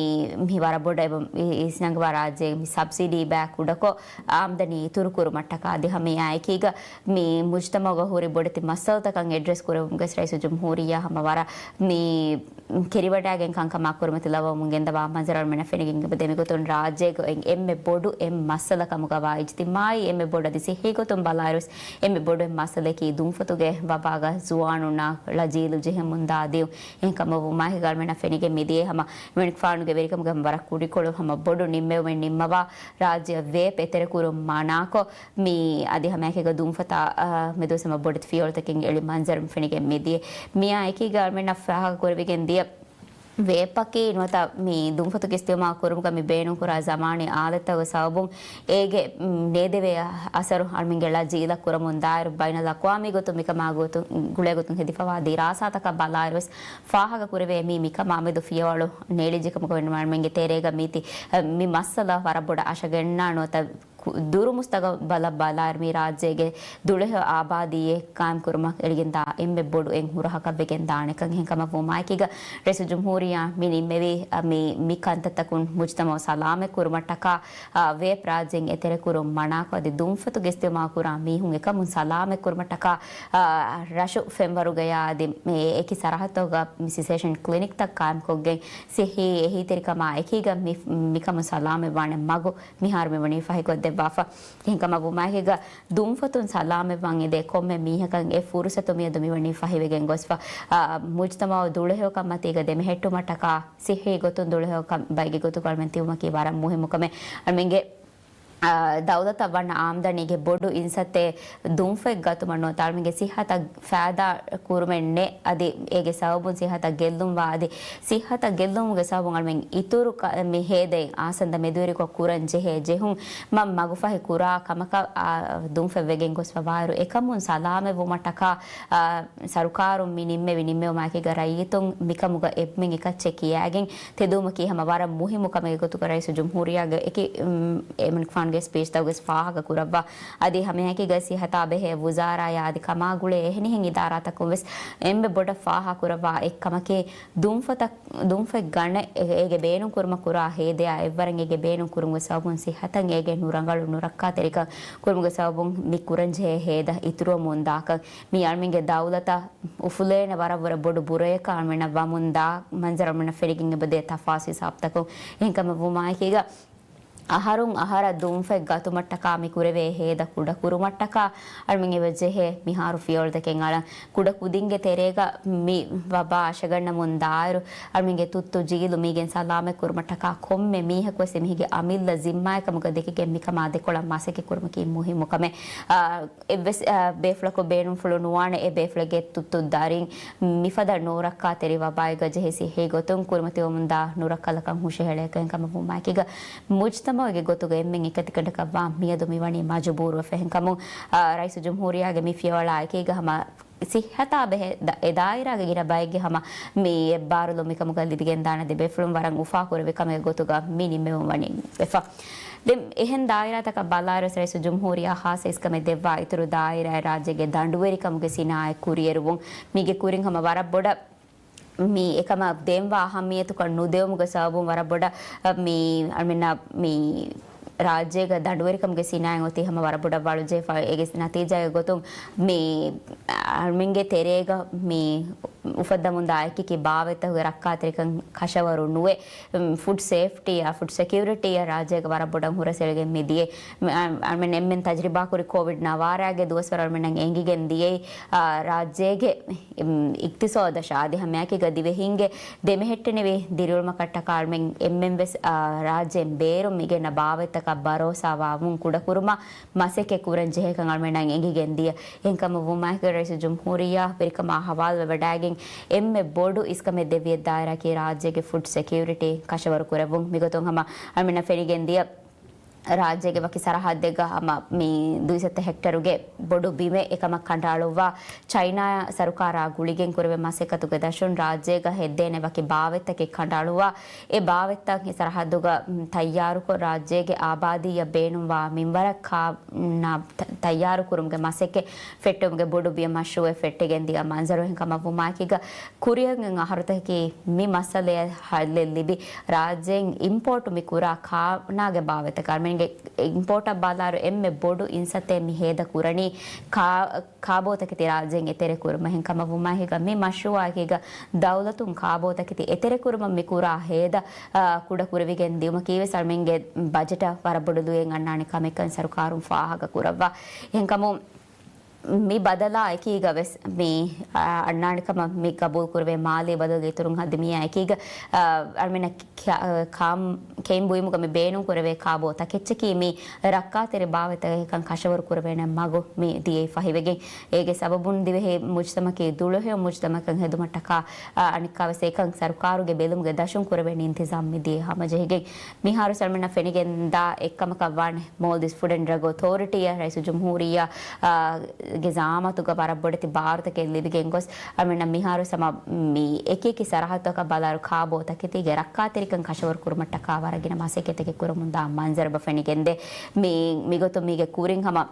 މި ވަރަށް ބޮޑަށް އެބަ އި-، އިސްނަންގަވާ ރާއްޖޭގެ މި ސަބްސިޑީ ބައި ކުޑަކޮށް އާމްދަނީ އިތުރު ކުރުމަށްޓަކާ އަދި ހަމަ އެއާއެކީގަ މި މުޖްތަމަޢުގަ ހުރި ބޮޑެތި މައްސަލަތަކަށް އެޑްރެސް ކުރެވުމުގެ ރައީސުލްޖުމްހޫރިއްޔާ ހަމަ ވަރަށް މި ކިރިވަޑައިގެން ކަންކަމާ ކުރިމަތިލައްވަމުން ގެންދަވާ މަންޒަރު އަޅުމެންނަށް ފެނިގެން އެބަދޭ. މިގޮތުން ރާއްޖޭގަ އޮތް އެންމެ ބޮޑު އެއް މައްސަލަ ކަމުގަވާ އިޖްތިމާޢީ އެންމެ ބޮޑު އަދި ސިއްހީ ގޮތުން ބަލާއިރުވެސް އެންމެ ބޮޑު އެއް މައްސަލައަކީ ދުންފަތުގެ ވަބާގަ ޒުވާނުންނާ ޅަ ޖީލު ޖެހެމުންދާ ދިޔުން. އެހެންކަމަށް ވުމާއެކީގަ އަޅުމެންނަށް ފެނިގެން މިދިޔައީ ހަމަ އެމަނިކުފާނުގެ ވެރިކަމުގެ ހަމަ ވަރަށް ކުޑިކޮޅު ހަމަ ބޮޑު ނިންމެވުމެއް ނިންމަވާ ރާއްޖެއަށް ވޭޕް އެތެރެކުރުން މަނާކޮށް، މި އަދި ހަމައެކީގަ ދުންފަތާ، އަ، މެދުވެސް ހަމަ ބޮޑެތި ފިޔަވަޅުތަކެއް އެޅި މަންޒަރު ފެނިގެން މިދިޔަ. މިއާ އެކީގަ އަޅުމެންނަށް ފާހަގަކުރެވިގެން ދިޔަ ވޭޕްއަކީ ނުވަތަ މި ދުންފަތުގެ އިސްތިޢުމާލު ކުރުމުގަ މި ބޭނުންކުރާ ޒަމާނީ އާލަތްތަކުގެ ސަބަބުން އޭގެ، މް، ނޭދެވޭ އަސަރު އަޅުމެންގެ ޅަ ޖީލަށް ކުރަމުން ދާއިރު ބައިނަލްއަޤްވާމީ ގޮތުން މިކަމާ ގޮތުން، ގުޅޭ ގޮތުން ހެދިފަވާ ދިރާސާތަކަށް ބަލާއިރުވެސް ފާހަގަކުރެވޭ މީ މިކަމާ މެދު ފިޔަވަޅު ނޭޅިއްޖެކަމަކަށް ވެންނަމަ އަޅުމެންގެ ތެރޭގަ މީތި، މި މައްސަލަ ވަރަށް ބޮޑަށް އަށަގަންނާ ނުވަތަ ކު-، ދުރު މުސްތަގަބަލަށް ބަލާއިރު މި ރާއްޖޭގެ ދުޅަހެޔޮ އާބާދީއެއް ޤާއިމްކުރުމަށް އެޅިގެންދާ އެންމެ ބޮޑު އެއް ހުރަހަކަށް ވެގެން ދާނެކަން. އެހެންކަމަށް ވުމާއެކީގަ ރައީސުލްޖުމްހޫރިއްޔާ މި ނިންމެވީ، އަ، މި، މި ކަންތައްތަކުން މުޖްތަމަޢު ސަލާމަތް ކުރުމަށްޓަކާ، އަ، ވޭޕް ރާއްޖޭން އެތެރެކުރުން މަނާކޮށް އަދި ދުންފަތުގެ އިސްތިޢުމާލު ކުރާ މީހުން އެކަމުން ސަލާމަތް ކުރުމަށްޓަކާ، އަ، ރަށު ފެންވަރުގަޔާ އަދި މި އެކި ސަރަހައްދުގަ މި ސިސޭޝަން ކްލިނިކްތައް ޤާއިމްކޮށްގެން ސިއްހީ އެހީތެރިކަމާ އެކީގަ މި، މިކަމުން ސަލާމަތްވާނެ މަގު މިހާރު މިވަނީ ފަހިކޮށްދެއްވާފަ. އެހެންކަމަށް ވުމާއެކީގަ ދުންފަތުން ސަލާމަތްވާން އެދޭ ކޮންމެ މީހަކަށް އެ ފުރުސަތު މިއަދު މިވަނީ ފަހިވެގެން ގޮސްފަ. އާ، މުޖްތަމަޢު ދުޅަހެޔޮކަން މަތީގަ ދެމެހެއްޓުމަށްޓަކާ ސިއްހީ ގޮތުން ދުޅަހެޔޮކަން ބައިގެ ގޮތުގަ އަޅުމެން ތިބުމަކީ ވަރަށް މުހިއްމު ކަމެއް. އަޅުމެންގެ، އާ، ދައުލަތަށް ވަންނަ އާމްދަނީގެ ބޮޑު އިންސައްތޭ ދުންފަތް ގަތުމަށް ނުވަތަ އަޅުމެންގެ ސިއްހަތަށް ފައިދާ ކުރުމެއް ނެތް. އަދި އޭގެ ސަބަބުން ސިއްހަތަށް ގެއްލުންވާ އަދި ސިއްހަތަށް ގެއްލުމުގެ ސަބަބުން އަޅުމެން އިތުރު ކަ-، މި ހޭދައިން އާސަންދަ މެދުވެރިކޮށް ކުރަން ޖެހޭ ޖެހުން މަ-، މަގުފަހި ކުރާ ކަމަކަށް، އާ، ދުންފަތް ވެގެން ގޮސްފަ ވާއިރު އެކަމުން ސަލާމަތް ވުމަށްޓަކާ، އާ، ސަރުކާރުން މި ނިންމެވި ނިންމެވުމާއެކީގަ ރައްޔިތުން މިކަމުގަ އެންމެން އެކައްޗެއް ކިޔާގެން ތެދުވުމަކީ ހަމަ ވަރަށް މުހިއްމު ކަމެއްގެ ގޮތުގަ ރައީސުލްޖުމްހޫރިއްޔާގެ އެކި، އުމް، އެމަނިކުފާނުގެ ސްޕީޗްތަކުގައި ފާހަގަ ކުރައްވާ. އަދި ހަމައެކީގަ ސިއްހަތާ ބެހޭ ވުޒާރާޔާ އަދި ކަމާގުޅޭ އެހެނިހެން އިދާރާތަކުން ވެސް އެންމެ ބޮޑަށް ފާހަގަކުރައްވާ އެއްކަމަކީ، ދުންފަތަށް، ދުންފަތް ގަނެ އޭގެ ބޭނުން ކުރުމަށް ކުރާ ހޭދަޔާ އެއްވަރަށް އޭގެ ބޭނުން ކުރުމުގެ ސަބަބުން ސިއްހަތަށް އޭގެ ނުރަނގަޅު ނުރައްކާތެރިކަން ކުރުމުގެ ސަބަބުން މި ކުރަންޖެހޭ ހޭދަ އިތުރުވަމުންދާކަން. މީ އަޅުމެންގެ ދައުލަތަށް އުފުލޭނެ ވަރަށްވުރެ ބޮޑު ބުރަޔަކަށް އަޅުމެންނަށް ވަމުންދާ މަންޒަރު އަޅުމެންނަށް ފެނިގެން އެބަދޭ ތަފާސް ހިސާބުތަކުން. އެހެންކަމަށް ވުމާއެކީގަ އަހަރުން އަހަރަށް ދުންފަތް ގަތުމަށްޓަކާ މި ކުރެވޭ ހޭދަ ކުޑަކުރުމަށްޓަކާ އަޅުމެން އެބަ ޖެހޭ މިހާރު ފިޔަވަޅުތަކެއް އަޅަން. ކުޑަކުދިންގެ ތެރޭގަ މި ވަބާ އަށަގަންނަމުން ދާއިރު އަޅުމެންގެ ތުއްތު ޖީލު މީގެން ސަލާމަތް ކުރުމަށްޓަކާ ކޮންމެ މީހަކުވެސް އެމީހެއްގެ އަމިއްލަ ޒިންމާއެއް ކަމުގަ ދެކިގެން މިކަމާ ދެކޮޅަށް މަސައްކަތް ކުރުމަކީ މުހިއްމު ކަމެއް. އާ، އެއްވެސް، އާ، ބޭފުޅަކު ބޭނުންފުޅު ނުވާނެ އެ ބޭފުޅެއްގެ ތުއްތު ދަރިން މިފަދަ ނުރައްކާތެރި ވަބާއެއްގަ ޖެހި ސިއްހީ ގޮތުން ކުރިމަތިވަމުންދާ ނުރައްކަލަކަށް ހުށަހެޅޭކަން ކަމަށް ވުމާއެކީގަ، މުޖްތަމަޢުގެ ގޮތުގަ އެންމެން އެކަތިގަނޑަކަށްވާ މިއަދު މިވަނީ މަޖުބޫރުވެފަ. އެހެންކަމުން، އާ، ރައީސުލްޖުމްހޫރިއްޔާގެ މި ފިޔަވަޅާ އެކީގަ ހަމަ ސިއްހަތާ ބެހޭ ދަ-، އެ ދާއިރާގެ ގިނަ ބައެއްގެ ހަމަ މި އެއްބާރުލުން މިކަމުގަ ލިބިގެންދާނެ ދެ ބޭފުޅުން ވަރަށް އުފާކުރެއްވި ކަމެއް ގޮތުގަ މި ނިންމެވުން ވަނީ ވެފަ. ދެން އެހެން ދާއިރާތަކަށް ބަލާއިރު ރައީސުލްޖުމްހޫރިއްޔާ ހާއްސަ އިސްކަމެއް ދެއްވާ އިތުރު ދާއިރާއެއް ރާއްޖޭގެ ދަނޑުވެރިކަމުގެ ސިނާއަތް ކުރިއެރުވުން. މީގެ ކުރިން ހަމަ ވަރަށް ބޮޑަށް މި އެކަމަށް ދޭންވާ އަހައްމިޔަތުކަން ނުދެވުމުގެ ސަބަބުން ވަރަށް ބޮޑަށް، އަ، މި އަޅުމެންނަށް މި ރާއްޖޭގަ ދަނޑުވެރިކަމުގެ ސިނާއަތް އޮތީ ހަމަ ވަރަށް ބޮޑަށް ވަޅުޖެހިފަ. އޭގެ ނަތީޖާގެ ގޮތުން މި އަޅުމެންގެ ތެރޭގަ މި އުފައްދަމުންދާ އެކި އެކި ބާވަތްތަކުގެ ރައްކާތެރިކަން ކަށަވަރު ނުވެ، އު، ފުޑް ސޭފްޓީއާ، ފުޑް ސެކިއުރިޓީއާ ރާއްޖޭގަ ވަރަށް ބޮޑަށް ހުރަސްއެޅިގެން މިދިޔަ. އަ، އަޅުމެން އެންމެން ތަޖްރިބާކުރި ކޯވިޑް ނަވާރައިގެ ދުވަސްވަރު އަޅުމެންނަށް އެނގިގެން ދިޔައީ، އާ، ރާއްޖޭގެ، އިމް، އިޤްތިޞާދަށާ އަދި ހަމައެކީގަ ދިވެހިންގެ ދެމެހެއްޓެނިވި ދިރިއުޅުމަކަށްޓަކާ އަޅުމެން އެންމެންވެސް، އާ، ރާއްޖޭން ބޭރުން މިގެންނަ ބާވަތްތަކަށް ބަރޯސާވާވުން ކުޑަކުރުމަށް މަސައްކަތް ކުރަން ޖެހޭކަން އަޅުމެންނަށް އެނގިގެން ދިޔަ. އެހެންކަމަށް ވުމާއެކީ ރައީސުލްޖުމްހޫރިއްޔާ ވެރިކަމާ ހަވާލުވެވަޑައިގެން އެންމެ ބޮޑު އިސްކަމެއް ދެއްވި ދާއިރާއަކީ ރާއްޖޭގެ ފުޑް ސެކިއުރިޓީ ކަށަވަރު ކުރެއްވުން. މިގޮތުން ހަމަ އަޅުމެންނަށް ފެނިގެން ދިޔަ ރާއްޖޭގެ ވަކި ސަރަހައްދެއްގަ ހަމަ މި ދުއިސައްތަ ހެކްޓަރުގެ ބޮޑު ބިމެއް އެކަމަށް ކަނޑައަޅުއްވާ، ޗައިނާ ސަރުކާރާ ގުޅިގެން ކުރެވޭ މަސައްކަތުގެ ދަށުން ރާއްޖޭގަ ހެއްދޭނެ ވަކި ބާވަތްތަކެއް ކަނޑައަޅުއްވާ، އެ ބާވަތްތައް އެ ސަރަހައްދުގަ، މް، ތައްޔާރުކޮށް، ރާއްޖޭގެ އާބާދީއަށް ބޭނުންވާ މިންވަރަށް ކާ-، ނާ-، ތަ-، ތައްޔާރުކުރުމުގެ މަސައްކަތް ފެއްޓުމުގެ ބޮޑު ބިޔަ މަޝްރޫއެއް ފެއްޓިގެން ދިޔަ މަންޒަރު. އެހެންކަމަށް ވުމާއެކީގަ، ކުރިއަށް އަހަރުތަކަކީ މި މައްސަލައަށް ހައްލެއް ލިބި، ރާއްޖޭން އިމްޕޯޓު މި ކުރާ ކާނާގެ ބާވަތަކަށް އަޅުމެންގެ އިމްޕޯޓަށް ބަލާއިރު އެންމެ ބޮޑު އިންސައްތައެއް މި ހޭދަ ކުރަނީ ކާ-، ކާބޯތަކެތި ރާއްޖޭން އެތެރެ ކުރުމަށް. އެހެންކަމަށް ވުމާއެކީގަ މި މަޝްރޫއާއެކީގަ ދައުލަތުން ކާބޯތަކެތި އެތެރެ ކުރުމަށް މި ކުރާ ހޭދަ، އާ، ކުޑަ ކުރެވިގެން ދިޔުމަކީވެސް އަޅުމެންގެ ބަޖެޓަށް ވަރަށް ބޮޑު ލުޔެއް އަންނާނެ ކަމެއްކަން ސަރުކާރުން ފާހަގަ ކުރައްވާ. އެހެންކަމުން މި ބަދަލާ އެކީގަ ވެސް މި، އާ، އަންނާނެ ކަމަށް މި ގަބޫލު ކުރެވޭ މާލީ ބަދަލުގެ އިތުރުން އަދި މިއާ އެކީގަ، އާ، އަޅުމެންނަށް ކަ-، ކާ-، ކެއިން ބުއިމުގަ މި ބޭނުން ކުރެވޭ ކާބޯ ތަކެއްޗަކީ މި ރައްކާތެރި ބާވަތްތަކަކަށް ކަށަވަރު ކުރެވޭނެ މަގު މި ދިޔައީ ފަހިވެގެން. އޭގެ ސަބަބުން ދިވެހި މުޖްތަމަކީ ދުޅަހެޔޮ މުޖްތަމަކަށް ހެދުމަށްޓަކާ، އާ، އަނެއްކާވެސް އެކަން ސަރުކާރުގެ ބެލުމުގެ ދަށުން ކުރެވޭނެ އިންތިޒާމް މި ދިޔައީ ހަމަޖެހިގެން. މިހާރު އަޅުމެންނަށް ފެނިގެންދާ އެއްކަމަކަށް ވާނެ މޯލްޑިވްސް ފުޑް އެންޑް ޑްރަގް އޮތޯރިޓީއަށް ރައީސުލްޖުމްހޫރިއްޔާ، އާ، ގެ ޒައާމަތުގަ ވަރަށް ބޮޑެތި ބާރުތަކެއް ލިބިގެން ގޮސް، އަޅުމެންނަށް މިހާރު ހަމަ މި އެކި އެކި ސަރަހައްދުތަކަށް ބަލާއިރު ކާބޯ ތަކެތީގެ ރައްކާތެރިކަން ކަށަވަރު ކުރުމަށްޓަކާ ވަރަށް ގިނަ މަސައްކަތްތަކެއް ކުރަމުންދާ މަންޒަރު އެބަ ފެނިގެންދޭ. މި، މިގޮތުން މީގެ ކުރިން ހަމަ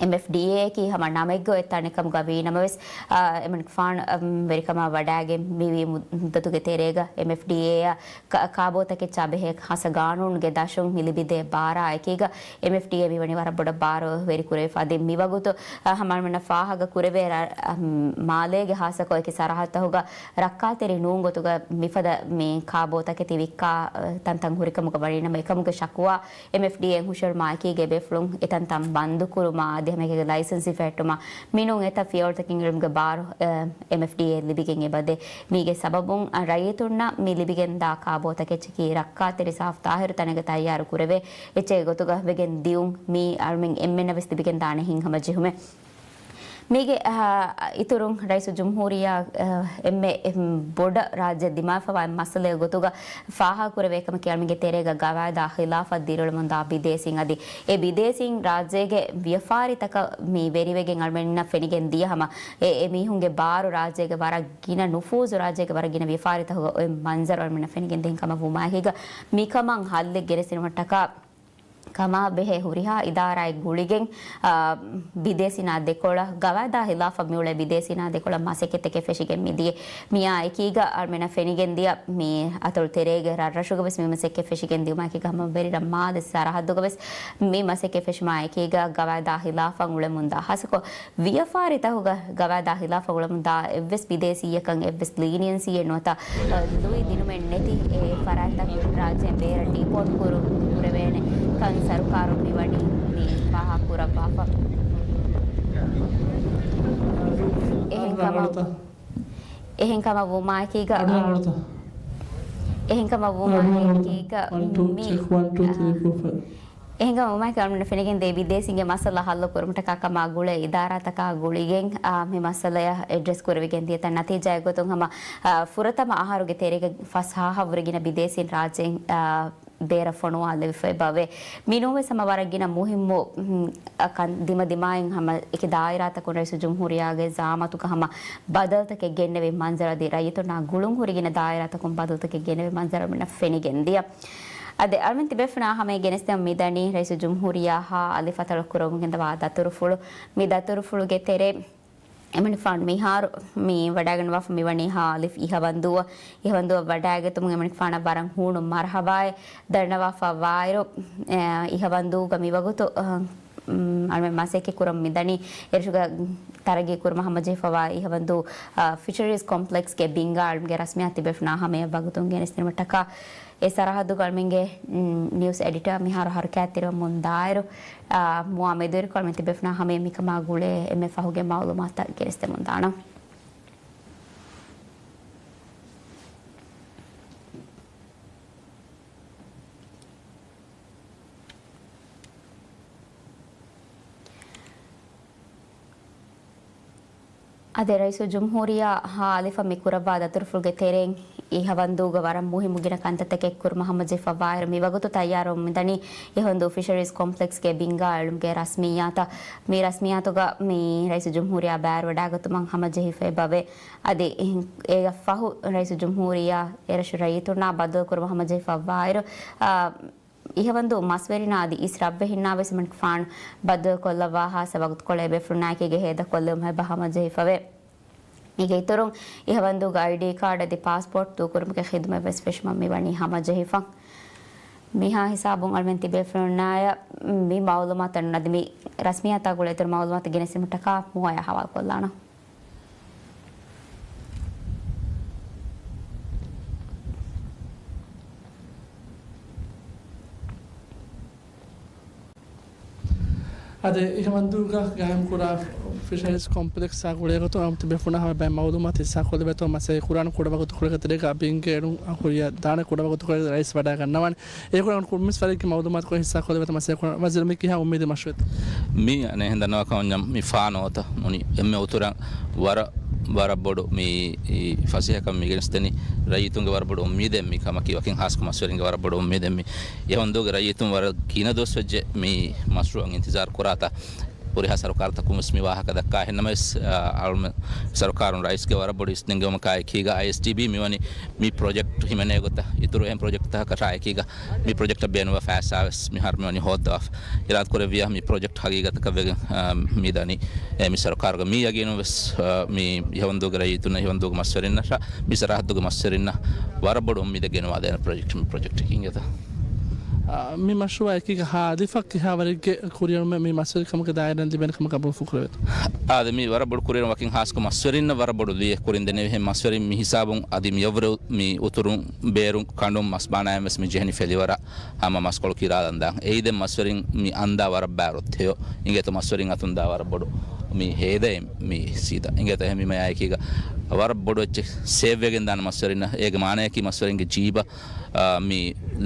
އެމްއެފްޑީއޭއަކީ ހަމަ ނަމެއްގަ އޮތް ތަނެއް ކަމުގަ ވީ ނަމަވެސް، އާ، އެމަނިކުފާނު، އަމް، ވެރިކަމާ ވަޑައިގެން މިވީ މުއްދަތުގެ ތެރޭގަ އެމްއެފްޑީއޭއަށް ކާ-، ކާބޯތަކެއްޗާ ބެހޭ ހާއްސަ ގާނޫނުގެ ދަށުން މި ލިބިދޭ ބާރާ އެކީގަ، އެމްއެފްޑީއޭ މިވަނީ ވަރަށް ބޮޑަށް ބާރު ވެރި ކުރެވިފަ. އަދި މިވަގުތު، އަ، ހަމަ އަޅުމެންނަށް ފާހަގަ ކުރެވޭ ރަ-، އަ، މާލޭގެ ހާއްސަކޮށް އެކި ސަރަހައްދުތަކުގަ ރައްކާތެރި ނޫން ގޮތުގަ މިފަދަ މި ކާބޯ ތަކެތި ވިއްކާ، އަ، ތަންތަން ހުރިކަމުގަ ވަނީ ނަމަ އެކަމުގެ ޝަކުވާ އެމްއެފްޑީއޭ ހުށައެޅުމާ އެކީގަ ބޭފުޅުން އެތަންތަން ބަންދުކުރުމާ އަދި ހަމައެކީގަ ލައިސަންސް ހިފެހެއްޓުމާ މިނޫން އެތައް ފިޔަވަޅުތަކެއް އެޅުމުގެ ބާރު، އަ، އެމްއެފްޑީއޭ ލިބިގެން އެބަދޭ. މީގެ ސަބަބުން، އަ، ރައްޔިތުންނަށް މި ލިބިގެންދާ ކާބޯ ތަކެއްޗަކީ ރައްކާތެރި ސާފު ތާހިރު ތަނެއްގަ ތައްޔާރު ކުރެވޭ އެއްޗެއްގެ ގޮތުގަ ވެގެން ދިޔުން މީ އަޅުމެން އެންމެންނަށް ވެސް ލިބިގެންދާނެ ހިތްހަމަޖެހުމެއް. މީގެ، އަ، އިތުރުން ރައީސުލްޖުމްހޫރިއްޔާ، އަ، އެންމެ ބޮޑަށް ރާއްޖެ ދިމާވެފަވާ މައްސަލައެއް ގޮތުގަ ފާހަގަކުރެވޭ ކަމަކީ އަޅުމެންގެ ތެރޭގަ ގަވާއިދާ ހިލާފަށް ދިރިއުޅެމުންދާ ބިދޭސީން އަދި އެ ބިދޭސީން ރާއްޖޭގެ ވިޔަފާރިތަކަށް މި ވެރިވެގެން އަޅުމެންނަށް ފެނިގެން ދިޔަ ހަމަ އެ، އެ މީހުންގެ ބާރު ރާއްޖޭގެ ވަރަށް ގިނަ ނުފޫޒު ރާއްޖޭގެ ވަރަށް ގިނަ ވިޔަފާރިތަކުގަ އޮތް މަންޒަރު އަޅުމެންނަށް ފެނިގެން ދޭން ކަމަށް ވުމާއެކީގަ މިކަމަށް ހައްލެއް ގެނެސްދިނުމަށްޓަކާ ކަމާ ބެހޭ ހުރިހާ އިދާރާއެއް ގުޅިގެން، އާ، ބިދޭސީނާ ދެކޮޅަށް ގަވާއިދާ ހިލާފަށް މިއުޅޭ ބިދޭސީނާ ދެކޮޅަށް މަސައްކަތްތަކެއް ފެށިގެން މިދިޔަ. މިއާ އެކީގަ އަޅުމެންނަށް ފެނިގެން ދިޔަ މި އަތޮޅު ތެރޭގެ ރަށްރަށުގަ ވެސް މި މަސައްކަތް ފެށިގެން ދިޔުމާ އެކީގަ ހަމަ ވެރިރަށް މާލެ ސަރަހައްދުގަ ވެސް މި މަސައްކަތް ފެށުމާ އެކީގަ ގަވާއިދާ ހިލާފަށް އުޅެމުންދާ ހާއްސަކޮށް ވިޔަފާރިތަކުގަ ގަވާއިދާ ހިލާފަށް އުޅެމުންދާ އެއްވެސް ބިދޭސީއަކަށް އެއްވެސް ލީނިއަންސީއެއް ނުވަތަ، އަ، ލުއި ދިނުމެއް ނެތި އެ ފަރާތްތައް ރާއްޖޭން ބޭރަށް ޑީޕޯޓް ކުރު-، ކުރެވޭނެ. ތަން ސަރުކާރުން މިވަނީ މި ފާހަގަކުރައްވާފަ. އެހެން ކަމަށް، އެހެން ކަމަށް ވުމާއެކީގަ، އަޑު އަޑު. އެހެން ކަމަށް ވުމާއެކީގަ މި، އެހެން ކަމަށް ވުމާއެކީގަ އަޅުގަނޑު ފެނިގެން ދޭ ބިދޭސީންގެ މައްސަލަ ހައްލު ކުރުމަށްޓަކާ ކަމާ ގުޅޭ އިދާރާތަކާ ގުޅިގެން، އާ، މި މައްސަލަޔަށް އެޑްރެސް ކުރެވިގެން ދިޔަ ތަން ނަތީޖާއެއް ގޮތުން ހަމަ، އާ، ފުރަތަމަ އަހަރުގެ ތެރޭގަ ފަސް ހާހަށްވުރެ ގިނަ ބިދޭސީން ރާއްޖެއިން، އާ، ބޭރަށް ފޮނުވާލެވިފައި ބަވޭ. މިނޫންވެސް ހަމަ ވަރަށް ގިނަ މުހިއްމު، އު، އަކަން ދިމަދިމާއިން ހަމަ އެކި ދާއިރާތަކުން ރައީސުލްޖުމްހޫރިއްޔާގެ ޒައާމަތުގަ ހަމަ ބަދަލުތަކެއް ގެންނެވި މަންޒަރު އަދި ރައްޔިތުންނާ ގުޅުން ހުރި ގިނަ ދާއިރާތަކުން ބަދަލުތަކެއް ގެނެވި މަންޒަރު މިނަށް ފެނިގެން ދިޔަ. އަދި އަޅުމެން ތިބޭފުޅުންނާ ހަމައަށް ގެނެސްދެމުން މިދަނީ ރައީސުލްޖުމްހޫރިއްޔާ ހާ އަލިފް އަތޮޅަށް ކުރަމުން ގެންދަވާ ދަތުރުފުޅު. މި ދަތުރުފުޅުގެ ތެރޭ އެމަނިކުފާނު މިހާރު މި ވަޑައިގަންނަވާފަ މިވަނީ ހާ އަލިފް އިހަވަންދޫއަށް. އިހަވަންދޫއަށް ވަޑައިގަތުމުން އެމަނިކުފާނަށް ވަރަށް ހޫނު މަރުހަބާއެއް ދަންނަވާފަ ވާއިރު، އެ، އިހަވަންދޫގަ މިވަގުތު، އަ، އަޅުމެން މަސައްކަތް ކުރަމުން މިދަނީ އެރަށުގަ ތަރައްގީ ކުރުމަށް ހަމަޖެހިފަވާ އިހަވަންދޫ، އަ، ފިޝަރީޒް ކޮމްޕްލެކްސްގެ ބިންގާ އަޅުމުގެ ރަސްމިއްޔާ ތިބޭފުޅުންނާ ހަމަޔަށް ވަގުތުން ގެނެސްދިނުމަށްޓަކާ އެ ސަރަހައްދުގަ އަޅުމެންގެ، ނިއުސް އެޑިޓާ މިހާރު ހަރަކާތްތެރިވަމުން ދާއިރު، އާ، މުއާ މެދުވެރިކޮށް އަޅުމެން ތިބޭފުޅުންނާ ހަމަޔަށް މިކަމާ ގުޅޭ އެންމެ ފަހުގެ މައުލޫމާތުތައް ގެނެސްދެމުން ދާނަން. އަދި ރައީސުލްޖުމްހޫރިއްޔާ ހާ އަލިފަށް މި ކުރައްވާ ދަތުރުފުޅުގެ ތެރެއިން އިހަވަންދޫގަ ވަރަށް މުހިއްމު ގިނަ ކަންތައްތަކެއް ކުރުމަށް ހަމަޖެހިފަ ވާއިރު، މިވަގުތު ތައްޔާރުވަމުން މިދަނީ އިހަވަންދޫ ފިޝަރީޒް ކޮމްޕްލެކްސްގެ ބިންގާ އެޅުމުގެ ރަސްމިއްޔާތައް. މި ރަސްމިއްޔާތުގަ މި ރައީސުލްޖުމްހޫރިއްޔާ ބައިވެރިވަޑައިގަތުމަށް ހަމަޖެހިފައި ބަވޭ. އަދި އެ-، އޭގަ ފަހު ރައީސުލްޖުމްހޫރިއްޔާ އެރަށު ރައްޔިތުންނާ ބައްދަލުކުރުމަށް ހަމަޖެހިފަ ވާއިރު، އާ، އިހަވަންދޫ މަސްވެރިންނާ އަދި އިސް ރަށްވެހިންނާ ވެސް އެމަނިކުފާނު ބައްދަލުކޮށްލައްވާ ހާއްސަ ވަގުތުކޮޅެއް ބޭފުޅުންނާއެކީގަ ހޭދަކޮށްލެވުމަށް އެބަ ހަމަޖެހިފަވޭ. މީގެ އިތުރުން، އިހަވަންދޫގަ އައިޑީ ކާޑް އަދި ޕާސްޕޯޓް ދޫކުރުމުގެ ޚިދުމަތް ވެސް ފެށުމަށް މިވަނީ ހަމަޖެހިފަ. މިހާ ހިސާބުން އަޅުމެން ތިބޭފުޅުންނާޔަށް މި މައުލޫމާތު އަންނަ އަދި މި ރަސްމިއްޔާތާ ގުޅޭ އިތުރު މައުލޫމާތު ގެނެސްދިނުމަށްޓަކާ މުއާޔާ ހަވާލުކޮށްލާނަން. އަދި އިހަވަންދޫގަ ގާއިމްކުރާ ފިޝަރީޒް ކޮމްޕްލެކްސްއާ ގުޅޭގޮތުން އަޅުމެން ތިބޭފުޅުންނާ ހަމަ ބައެއް މައުލޫމާތު ހިއްސާކޮށްލެވޭތޯ މަސައްކަތް ކުރާނެ ކުޑަވަގުތުކޮޅެއްގެ ތެރޭގަ ބިންގެ އެޅުން ކުރިއަށް ދާނެ ކުޑަވަގުތުކޮޅެއް ރައީސް ވަޑައިގަންނަވާނެ. އެކުރަން ކުރިންވެސް ފަރިއްގެ މައުލޫމާތުކޮޅެއް ހިއްސާކޮށްލެވޭތޯ މަސައްކަތް ކުރާނެ. ވަޒީރު މި ކިހާ އުއްމީދެއް މަޝްވަރާތަ؟ މި އަނެއްހެން ދަންނަވާ ކަމަންޏަށް މި ފާނޯތަ މުނި އެންމެ އުތުރަށް ވަރަށް، ވަރަށް ބޮޑު މި ފަސޭހަކަން މި ގެނެސްދެނީ ރައްޔިތުންގެ ވަރަށް ބޮޑު އުއްމީދެއް މި ކަމަކީ ވަކިން ހާސްކޮށް މަސްވެރިންގެ ވަރަށް ބޮޑު އުއްމީދެއް މި. އިހަވަންދޫގެ ރައްޔިތުން ވަރަށް ގިނަ ދުވަސް ވެއްޖެ މި މަޝްރޫއަށް އިންތިޒާރު ކުރާތާ. ހުރިހާ ސަރުކާރުތަކުން ވެސް މި ވާހަކަ ދައްކާ. އެހެންނަމަވެސް، އަ، އަޅުމެ ސަރުކާރުން ރައީސްގެ ވަރަށް ބޮޑު އިސްނެންގެވުމަކާ އެކީގަ އައިއެސްޑީބީ މިވަނީ މި ޕްރޮޖެކްޓް ހިމެނޭ ގޮތަށް އިތުރު އެހެން ޕްރޮޖެކްޓްތަކަކަށާ އެކީގަ މި ޕްރޮޖެކްޓަށް ބޭނުންވާ ފައިސާ ވެސް މިހާރު މިވަނީ ހޯއްދަވާފަ. އިރާދަކުރެއްވިޔާ މި ޕްރޮޖެކްޓް ހަގީގަތަކަށް ވެގެން، އަ، މިދަނީ، އެ، މި ސަރުކާރުގެ މި ޔަގީނުން ވެސް، އަ، މި އިހަވަންދޫގެ ރައްޔިތުންނަށް، އިހަވަންދޫގެ މަސްވެރިންނަށާ، މި ސަރަހައްދުގެ މަސްވެރިންނަށް ވަރަށް ބޮޑު އުއްމީދެއް ގެނުވާދޭނެ ޕްރޮޖެކްޓް މި ޕްރޮޖެކްޓަކީ އިނގޭތަ؟ އަ، މި މަޝްރޫއާ އެކީގަ ހާދިފަ ކިހާވަރެއްގެ ކުރިއެރުމެއް މި މަސްވެރިކަމުގެ ދާއިރާއިން ލިބޭނެ ކަމަށް ގަބޫލު ކުރެވޭތޯ؟ އާދެ، މި ވަރަށް ބޮޑު ކުރިއެރުމެއް ވަކިން ހާސްކޮށް މަސްވެރިންނަށް ވަރަށް ބޮޑު ލިޔެ ކުރިން ދެނެވިހެން މަސްވެރިން މި ހިސާބުން އަދި މި އަވަރު މި އުތުރުން ބޭރުން ކަނޑުން މަސް ބާނާއިން ވެސް މި ޖެހެނީ ފެލިވަރަށް ހަމަ މަސްކޮޅު ކިރާލަން ދާން. އެއީ ދެން މަސްވެރިން މި އަންދާ ވަރަށް ބާރު ތެޔޮ އިނގޭތޯ މަސްވެރިން އަތުން ދާ ވަރަށް ބޮޑު މި ހޭދައެއް މި ސީދާ އިނގޭތޯ އެހެން މި މަޔާއެކީގަ ވަރަށް ބޮޑު އެއްޗެއް ސޭވްވެގެން ދާނެ މަސްވެރިންނަށް. އޭގެ މާނަޔަކީ މަސްވެރިންގެ ޖީބަށް އާ، މި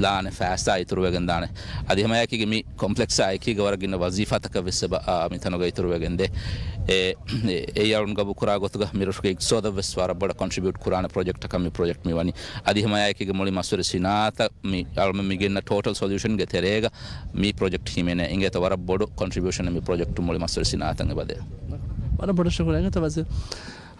ލާނެ ފައިސާ އިތުރުވެގެން ދާނެ. އަދި ހަމައެކީގަ މި ކޮމްޕްލެކްސާ އެކީގަ ވަރަށް ގިނަ ވަޒީފާތަކެއް ވެސް އެބަ، އާ، މި ތަނުގަ އިތުރުވެގެން ދޭ. އެ، އެ، އެ އަޅުން ގަބޫ ކުރާ ގޮތުގަ މި ރަށުގެ އިގްތިސޯދަށް ވެސް ވަރަށް ބޮޑަށް ކޮންޓްރިބިއުޓް ކުރާނެ ޕްރޮޖެކްޓަކަށް މި ޕްރޮޖެކްޓް މި ވަނީ. އަދި ހަމައެކީގަ މުޅި މަސްވެރި ސިނާއަތަށް މި އަޅުމެން މި ގެންނަ ޓޯޓަލް ސޮލިއުޝަންގެ ތެރޭގަ މި ޕްރޮޖެކްޓް ހިމެނޭ. އިނގޭތޯ ވަރަށް ބޮޑު ކޮންޓްރިބިއުޝަނެއް މި ޕްރޮޖެކްޓު މުޅި މަސްވެރި ސިނާއަތަށް އެބަ ދޭ. ވަރަށް ބޮޑަށް ޝުކުރު. އިނގޭތޯ ވަޒީރު.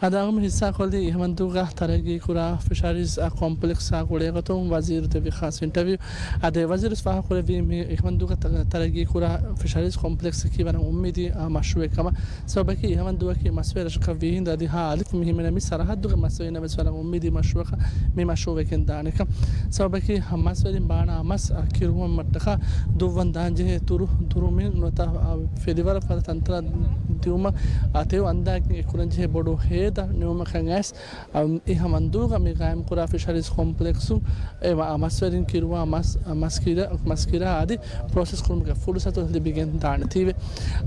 އަދި އަޅުގަނޑު ހިއްސާކޮށްލީ އިހަވަންދޫގަ ތަރައްގީކުރާ ފިޝަރީޒް ކޮމްޕްލެކްސްއާ ގުޅޭގޮތުން ވަޒީރު ދެއްވި ޚާއްޞަ އިންޓަވިއު. އަދި ވަޒީރު ފާހަގަކުރެއްވީ މި އިހަވަންދޫގަ ތަ-، ތަރައްގީކުރާ ފިޝަރީޒް ކޮމްޕްލެކްސްއަކީ ވަރަށް އުއްމީދީ، އާ، މަޝްރޫއެއް ކަމަށް. ސަބަބަކީ އިހަވަންދޫއަކީ މަސްވެރި ރަށަކަށް ވީހިނދު އަދި ހާ އަލިފް މި ހިމެނޭ މި ސަރަހައްދުގެ މަސްވެރިންނަށް ވެސް ވަރަށް އުއްމީދީ މަޝްރޫއަކަށް މި މަޝްރޫއު ވެގެން ދާނެކަން. ސަބަބަކީ ހަ-، މަސްވެރިން ބާނާ މަސް، އާ، ކިރުވުމަށްޓަކާ ދުއްވަން ދާންޖެހޭ ތުރު، ތުރުމިން ނުވަތަ، އާ، ފެލިވަރަށް ފަދަ ތަންތަނަށް ދިއުމަށް، އާ، ތެޔޮ އަންދާގެން އެ ކުރަންޖެހޭ ބޮޑު ހޭ ހޭދަ ނިމުމަކަށް އައިސް، އަ، އިހަމަންދޫގަ މި ގާއިމްކުރާ ފިޝަރީޒް ކޮމްޕްލެކްސު އެ މަ-، މަސްވެރިން ކިރުވާ މަސް، މަސް ކިރަ-، މަސް ކިރާ އަދި ޕްރޮސެސް ކުރުމުގެ ފުރުސަތު ލިބިގެން ދާނެތީވެ.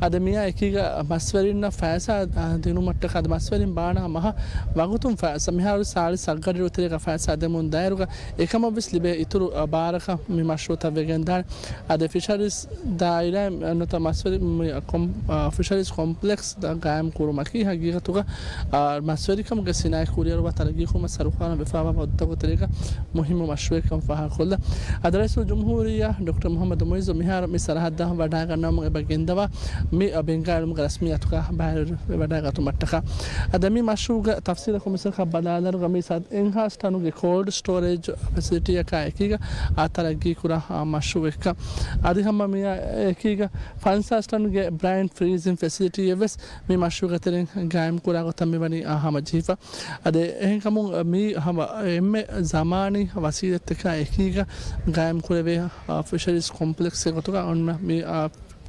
އަދި މިއާ އެކީގަ މަސްވެރިންނަށް ފައިސާ، އަ، ދިނުމަށްޓަކާ އަދި މަސްވެރިން ބާނާ މަހަށް ވަގުތުން ފައިސާ މިހާރު ސާޅީސް އަށްގަޑިއިރު ތެރޭގަ ފައިސާ ދެމުން ދާއިރުގަ އެކަމަށްވެސް ލިބޭ އިތުރު، އަ، ބާރަކަށް މި މަޝްރޫޢުތައް ވެގެންދާނެ. އަދި ފިޝަރީޒް ދާއިރާ ނުތަ މަސްވެރި-، މި ކޮމް-، އާ، ފިޝަރީޒް ކޮމްޕްލެކްސް ގާއިމް ކުރުމަކީ ހަގީގަތުގަ، އާ، މަސްވެރިކަމުގެ ސިނާއަތް ކުރިއަރުވާ ތަރައްގީކުރުމަށް ސަރުކާރުން ވިފާވާ ވަގުތުތަކުގެ ތެރޭގަ މުހިއްމު މަޝްރޫޢެއްކަން ފާހަގަކޮށްލަ. އަދި ރައީސުލްޖުމްހޫރިއްޔާ ޑޮކްޓަރ މުޙައްމަދު މުޢިއްޒު މިހާރު މި ސަރަހައްދަށް ވަޑައިގަންނަވަމުން އެބަ ގެންދަވާ މި ބެންގާރުމުގެ ރަސްމިއްޔާތުގަ ބައިވެރިވެވަޑައިގަތުމަށްޓަކާ. އަދި މި މަޝްރޫޢުގެ ތަފްސީލަކު މިސަލަކަށް ބަލާލަރުގަ މި ސަތް އެއްހާސް ޓަނުގެ ކޯލްޑް ސްޓޯރޭޖް ފެސިލިޓީއަކާ އެކީގަ އާ ތަރައްގީކުރާ އާ މަޝްރޫޢެއްކަން. އަދި ހަމަ މިއާ އެކީގަ ފަންސާސް ޓަނުގެ ބްރައިން ފްރީޒިން ފެސިލިޓީއެއްވެސް މި މަޝްރޫޢުގެ ތެރެއިން ގާއިމް ކުރާ ގޮތަށް މިވަނީ އާ ހަމަޖެހިފަ. އަދި އެހެންކަމުން މީ ހަމަ އެންމެ ޒަމާނީ ވަސީލަތްތަކާ އެކީގަ ގާއިމް ކުރެވޭ، އާ، ފިޝަރީޒް ކޮމްޕްލެކްސް ގޮތުގަ އޮންނަ މި، އާ،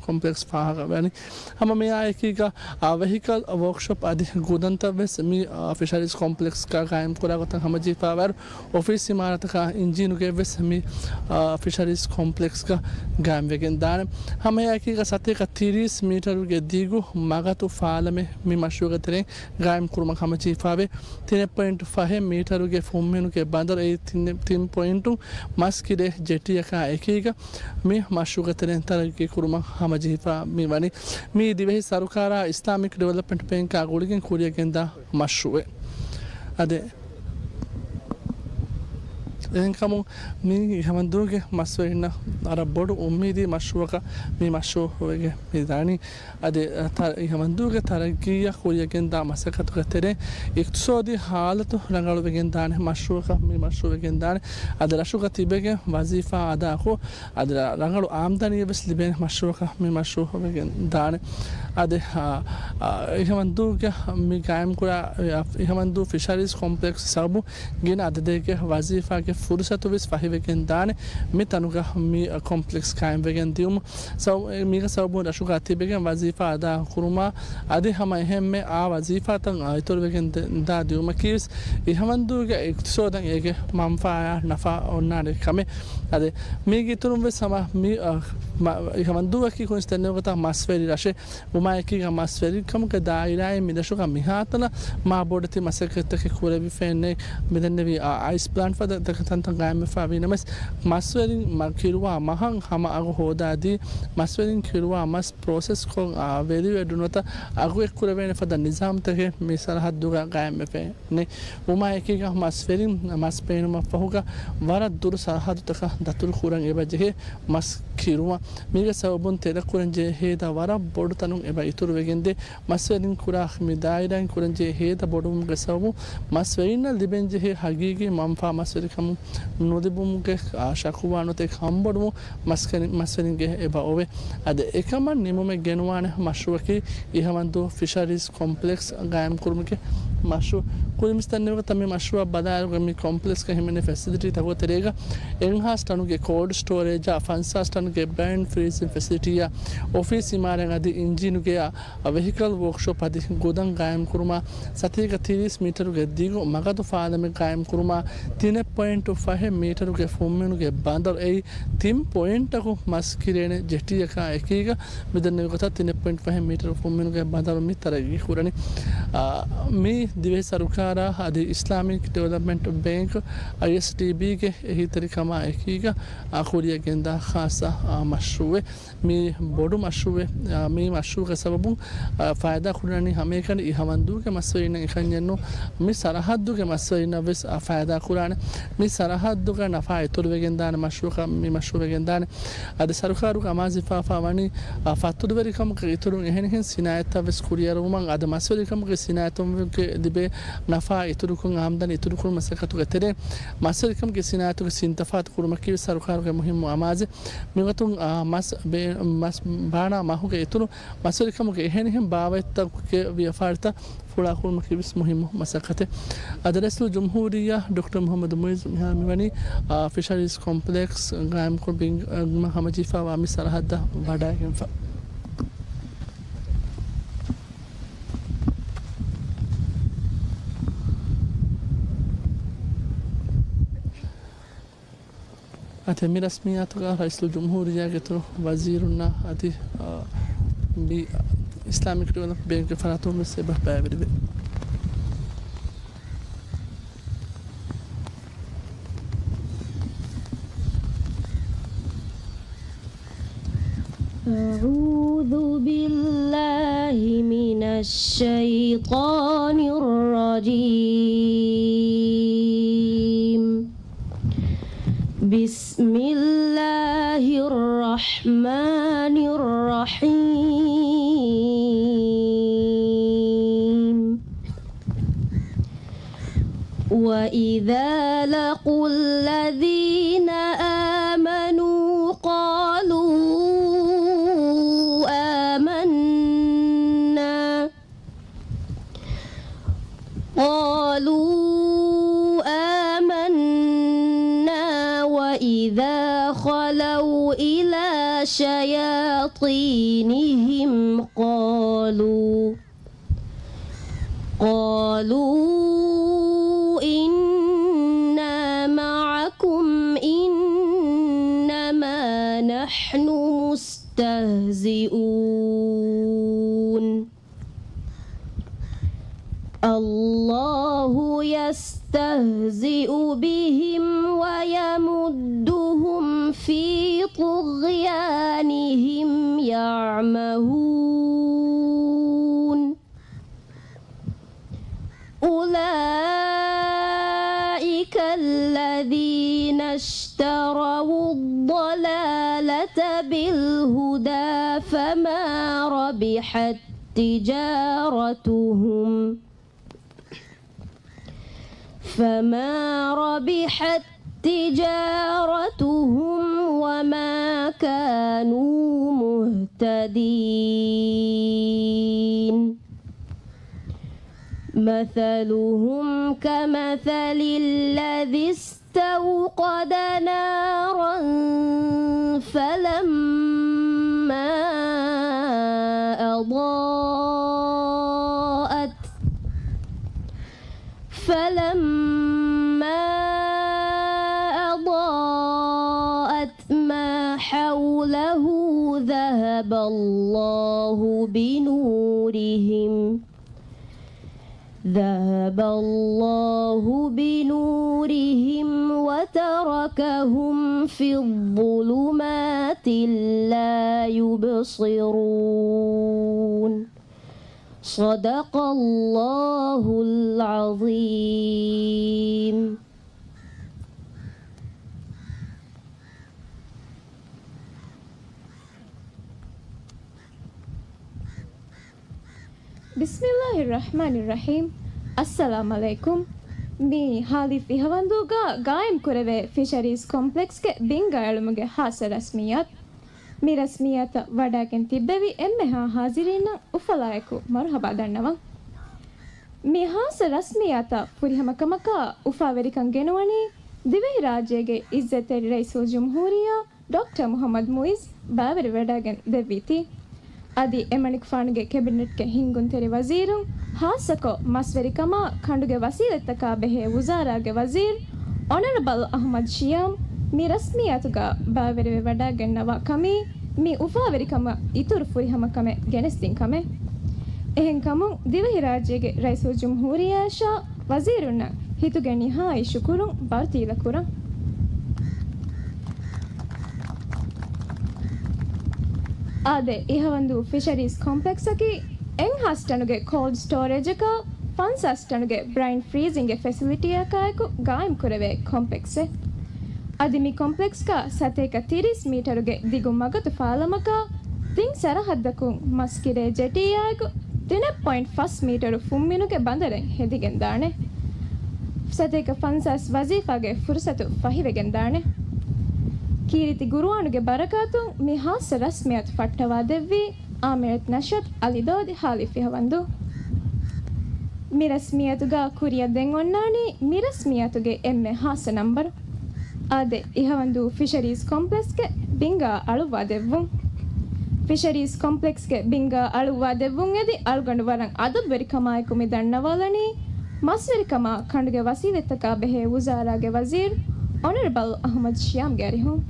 ކޮމްޕްލެކްސް ފާހަގަވަނީ. ހަމަ މިއާ އެކީގަ، އާ، ވެހިކަލް ވޯކްޝޮޕް އަދި ގުދަންތައް ވެސް މި، އާ، ފިޝަރީޒް ކޮމްޕްލެކްސްގަ ގާއިމް ކުރާ ގޮތަށް ހަމަޖެހިފަވާއިރު، އޮފީސް އިމާރާތަކާ އިންޖީނުގެ ވެސް މި، އާ، ފިޝަރީޒް ކޮމްޕްލެކްސްގަ ގާއިމްވެގެން ދާނެ. ހަމައެއާއެކީގަ ސަތޭކަ ތިރީސް މީޓަރުގެ ދިގު މަގަތު ފާލަމެއް މި މަޝްރޫޢުގެ ތެރެއިން ގާއިމް ކުރުމަށް ހަމަޖެހިފަވޭ. ތިނެއް ޕޮއިންޓު ފަހެއް މީޓަރުގެ ފުންމިނުގެ ބަނދަރު އެއީ ތިން، ތިން ޕޮއިންޓު މަސް ކިރޭ ޖެޓީއަކާ އެކީގަ މި މަޝްރޫޢުގެ ތެރެއިން ތަރައްގީ ކުރުމަށް ހަމަޖެހިފަ މި ވަނީ. މީ ދިވެހި ސަރުކާރާ އިސްލާމިކް ޑިވެލޮޕްމަންޓް ބޭންކާ ގުޅިގެން ކުރިޔަށް ގެންދާ މަޝްރޫޢެއް. އަދި އެހެންކަމުން މީ އިހަމަންދޫގެ މަސްވެރިންނަށް ވަރަށް ބޮޑު އުއްމީދީ މަޝްރޫޢަކަށް މި މަޝްރޫޢު ވެގެން މި ދާނީ. އަދި، އަ، ތަ-، އިހަމަންދޫގެ ތަރައްގީއަށް ކުރިޔަށް ގެންދާ މަސައްކަތުގެ ތެރެއިން އިޤްތިޞާދީ ޙާލަތު ރަނގަޅުވެގެން ދާނެ މަޝްރޫޢަކަށް މި މަޝްރޫޢު ވެގެން ދާނެ. އަދި ރަށުގަ ތިބެގެން ވަޒީފާ އަދާކޮށް، އަދި ރަ-، ރަނގަޅު އާމްދަނީއެއް ވެސް ލިބޭނެ މަޝްރޫޢަކަށް މި މަޝްރޫޢު ވެގެން ދާނެ. އަދި، އާ، އާ، އިހަމަންދޫގެ މި ގާއިމްކުރާ، އިހަމަންދޫ ފިޝަރީޒް ކޮމްޕްލެކްސް ސަބަބުން ގިނަ އަދަދެއްގެ ވަޒީފާގެ ފުރުސަތު ވެސް ފަހިވެގެން ދާނެ. މި ތަނުގަ މި ކޮމްޕްލެކްސް ގާއިމްވެގެން ދިޔުމުން ސަބަ-، މީގެ ސަބަބުން ރަށުގަ ތިބެގެން ވަޒީފާ އަދާ ކުރުމާ އަދި ހަމަ އެހެންމެ އާ ވަޒީފާތައް، އާ، އިތުރުވެގެން ދެ-، ދާ ދިޔުމަކީ ވެސް އިހަމަންދޫގެ އިޤްތިޞާދަށް އޭގެ މަންފާއާ ނަފާ އޮންނާނެ ކަމެއް. އަދި މީގެ އިތުރުން ވެސް ހަމަ މި، އާ، މަ-، އިހަމަންދޫއަކީ ކުނިސް ދެންނެވި ގޮތަށް މަސްވެރި ރަށެއް. ވުމާއެކީގަ މަސްވެރިކަމުގެ ދާއިރާއިން މި ރަށުގަ މިހާތަނަށް މާ ބޮޑެތި މަސައްކަތްތަކެއް ކުރެވިފައެއް ނެތް. މިދެންނެވި އަ-، އައިސް ޕްލާންޓް ފަދަ ތަކެތަންތަން ގާއިމްވެފަ ވީނަމަވެސް، މަސްވެރިން މަ-، ކިރުވާ މަހަށް ހަމަ އަގު ހޯދާދީ، މަސްވެރިން ކިރުވާ މަސް ޕްރޮސެސްކޮށް، އާ، ވެލިއު އެޑުނުވަތަ އަގު އެއްކުރެވޭނެ ފަދަ ނިޒާމްތަކެއް މި ސަރަހައްދުގަ ގާއިމްވެފައެއް ނެތް. ވުމާއެކީގަ މަސްވެރިން މަސް ބޭނުމަށްފަހުގަ ވަރަށް ދުރު ސަރަހައްދުތަކަށް ދަތުރު ކުރަން އެބަ ޖެހޭ މަސް ކިރުވަން. މީގެ ސަބަބުން ތެދަކުރަންޖެހޭ ހޭދަ ވަރަށް ބޮޑު ތަނުން އެބަ އިތުރުވެގެންދޭ. މަސްވެރިން ކުރާ މި ދާއިރާއިން ކުރަންޖެހޭ ހޭދަ ބޮޑުވުމުގެ ސަބަބުން މަސްވެރިންނަށް ލިބެންޖެހޭ ހަގީގީ މަންފާ މަސްވެރިކަމުން ނުލިބުމުގެ، އާ، ޝަކުވާ ނުވަތަ އެކަން ހަމަބޮޑުވުން މަސްކަނި-، މަސްވެރިންގެ އެބަ އޮވޭ. އަދި އެކަމަށް ނިމުމެއް ގެނުވާނެ މަޝްރޫޢަކީ އިހަމަންދޫ ފިޝަރީޒް ކޮމްޕްލެކްސް ގާއިމްކުރުމުގެ މަޝްރޫޢު. ކުރިން މިސް ދެންނެވި ގޮތަށް މި މަޝްރޫޢަށް ބަލާއިރުގަ މި ކޮމްޕްލެކްސްގަ ހިމެނޭ ފެސިލިޓީތަކުގެ ތެރޭގަ އެއްހާސް ޓަނުގެ ކޯލްޑް ސްޓޯރޭޖާ، ފަންސާސް ޓަނުގެ ބްރައިން ފްރީޒިން ފެސިލިޓީއާ، އޮފީސް އިމާރާތް އަދި އިންޖީނުގެ އާ، ވެހިކަލް ވޯކްޝޮޕް އަދި ގުދަން ގާއިމްކުރުމާ، ސަތޭކަ ތިރީސް މީޓަރުގެ ދިގު މަގަދު ފާލަމެއް ގާއިމްކުރުމާ، ތިނެއް ޕޮއިންޓު ފަހެއް މީޓަރުގެ ފުންމިނުގެ ބަނދަރު އެއީ ތިން ޕޮއިންޓަކު މަސް ކިރޭނެ ޖެޓީއަކާ އެކީގަ މިދެންނެވި ގޮތަށް ތިނެއް ޕޮއިންޓު ފަހެއް މީޓަރު ފުންމިނުގެ ބަނދަރު މި ތަރައްގީ ކުރަނީ. އާ، މީ ދިވެހި ސަރުކާރާ އަދި އިސްލާމިކް ޑިވެލޮޕްމަންޓް ބޭންކް، އައިއެސްޑީބީގެ އެހީތެރިކަމާ އެކީގަ، އާ، ކުރިޔަށް ގެންދާ ޚާއްޞަ، އާ، މަޝްރޫއެއް. މީ ބޮޑު މަޝްރޫއެއް. އާ، މީ މަޝްރޫގެ ސަބަބުން، އާ، ފައިދާ ކުރަނީ ހަމައެކަނި އިހަމަންދޫގެ މަސްވެރިންނަށް އެކަންޏެއްނު، މި ސަރަހައްދުގެ މަސްވެރިންނަށް ވެސް، އާ، ފައިދާ ކުރާނެ. މި ސަރަހައްދުގެ ނަފާ އިތުރުވެގެންދާނެ މަޝްރޫއަކަށް މި މަޝްރޫ ވެގެންދާނެ. އަދި ސަރުކާރުގެ އަމާޒު ހިފާފާ ވަނީ، އާ، ފަތުރުވެރިކަމުގެ އިތުރުން އެހެނިހެން ސިނާއަތްތައް ވެސް ކުރިއަރުވުމަށް އަދި މަސްވެރިކަމުގެ ސިނާއަތުގެ ލިބޭ ނަފާ އިތުރުކޮށް އާމްދަނީ އިތުރުކުރުމަށް މަސައްކަތުގެ ތެރޭ މަސްވެރިކަމުގެ ސިނާއަތުގެ ސިންތަފާތު ކުރުމަކީ ވެސް ސަރުކާރުގެ މުހިއްމު އަމާޒެއް. މިގޮތުން، އާ، މަސް ބޭ-، މަސް ބާނާ މަހުގެ އިތުރު މަސްވެރިކަމުގެ އެހެނިހެން ބާވަތްތަކުގެ ވިޔަފާރިތައް ފުޅާކުރުމަކީ ވެސް މުހިއްމު މަސައްކަތެއް. އަދި ރައީސުލްޖުމްހޫރިއްޔާ ޑޮކްޓަރ މުޙައްމަދު މުޢިއްޒު މިހާރު މިވަނީ، އާ، ފިޝަރީޒް ކޮމްޕްލެކްސް ގާއިމްކޮށް ބިން-، އަ، ހަމަޖެހިފައިވާ މި ސަރަހައްދަށް ވަޑައިގެންފަ. އަދި މި ރަސްމިއްޔާތުގަ ރައީސުލްޖުމްހޫރިއްޔާގެ އިތުރު ވަޒީރުންނާ އަދި، އާ، މި އިސްލާމިކް ޑިވެލޮޕް ބޭންކްގެ ފަރާތުން ވެސް އެބަ ބައިވެރިވޭ. أعوذ بالله من الشيطان الرجيم. بسم الله الرحمن الرحيم. وإذا لقوا الذين آمنوا قالوا آمنا، قالوا آمنا وإذا خلوا إلى شياطينهم قالوا، قالوا إنا معكم إنما نحن مستهزئون. الله يستهزئ بهم ويمدهم في طغيانهم يعمهون. أولئك الذين اشتروا الضلالة بالهدى فما ربحت تجارتهم، فما ربحت تجارتهم وما كانوا مهتدين. مثلهم كمثل الذي استوقد نارا فلما أضاءت، فلما أضاءت ما حوله ذهب الله بنورهم، ذهب الله بنورهم وتركهم في الظلمات لا يبصرون. صدق الله العظيم. بسم الله الرحمن الرحيم. އައްސަލާމް ޢަލައިކުމް. މި ހާލީ ފިހަވަންދޫގަ ގާއިމް ކުރެވޭ ފިޝަރީޒް ކޮމްޕްލެކްސްގެ ބިންގާ އެޅުމުގެ ހާއްސަ ރަސްމިއްޔާތު. މި ރަސްމިއްޔާތަށް ވަޑައިގެން ތިއްބެވި އެންމެހާ ހާޒިރީންނަށް އުފަލާއެކު މަރުޙަބާ ދަންނަވަން. މި ހާއްސަ ރަސްމިއްޔާތަށް ފުރިހަމަކަމަކާ އުފާވެރިކަން ގެނުވަނީ ދިވެހިރާއްޖޭގެ ޢިއްޒަތްތެރި ރައީސުލްޖުމްހޫރިއްޔާ ޑޮކްޓަރ މުޙައްމަދު މުޢިއްޒު ބައިވެރިވެވަޑައިގެން ދެއްވީތީ. އަދި އެމަނިކުފާނުގެ ކެބިނެޓްގެ ހިންގުންތެރި ވަޒީރުން، ހާއްސަކޮށް މަސްވެރިކަމާ ކަނޑުގެ ވަސީލަތްތަކާ ބެހޭ ވުޒާރާގެ ވަޒީރު އޮނަރަބަލް އަޙްމަދު ޝިޔާމް މި ރަސްމިއްޔާތުގަ ބައިވެރިވެވަޑައިގަންނަވާ ކަމީ، މި އުފާވެރިކަމަށް އިތުރު ފުރިހަމަކަމެއް ގެނެސްދިން ކަމެއް. އެހެންކަމުން، ދިވެހިރާއްޖޭގެ ރައީސުލްޖުމްހޫރިއްޔާއަށާ ވަޒީރުންނަށް ހިތުގެ ނިހާއީ ޝުކުރުން ބާރުތިލަކުރަން. އާދެ، އިހަވަންދޫ ފިޝަރީޒް ކޮމްޕްލެކްސްއަކީ އެއްހާސް ޓަނުގެ ކޯލްޑް ސްޓޯރޭޖަކާ ފަންސާސް ޓަނުގެ ބްރައިން ފްރީޒިންގ ފެސިލިޓީއަކާއެކު ގާއިމްކުރެވޭ ކޮމްޕްލެކްސެއް. އަދި މި ކޮމްޕްލެކްސްގަ ސަތޭކަ ތިރީސް މީޓަރުގެ ދިގު މަގަތު ފާލަމަކާ، ތިން ސަރަހައްދަކުން މަސްކިރޭ ޖެޓީއާއެކު ތިނެއް ޕޮއިންޓް ފަސް މީޓަރު ފުންމިނުގެ ބަނދަރެއް ހެދިގެންދާނެ. ސަތޭކަ ފަންސާސް ވަޒީފާގެ ފުރުސަތު ފަހިވެގެންދާނެ. ކީރިތި ގުރުއާނުގެ ބަރަކާތުން މި ހާއްސަ ރަސްމިއްޔާތު ފައްޓަވާ ދެއްވީ އާމިރަތު ނަޝްއަތު އަލިދޯދި ހާލި ފިހަވަންދޫ. މި ރަސްމިއްޔާތުގަ ކުރިއަށް ދެން އޮންނާނީ މި ރަސްމިއްޔާތުގެ އެންމެ ހާއްސަ ނަންބަރު. އާދެ، އިހަވަންދޫ ފިޝަރީޒް ކޮމްޕްލެކްސްގެ ބިންގާ އަޅުއްވާ ދެއްވުން. ފިޝަރީޒް ކޮމްޕްލެކްސްގެ ބިންގާ އަޅުއްވާ ދެއްވުން އެދި އަޅުގަނޑު ވަރަށް އަދަބުވެރިކަމާއެކު މި ދަންނަވާލަނީ، މަސްވެރިކަމާ ކަނޑުގެ ވަސީލަތްތަކާ ބެހޭ ވުޒާރާގެ ވަޒީރު އޮނަރަބަލް އަހުމަދު ޝިޔާމްގެ އަރިހުން.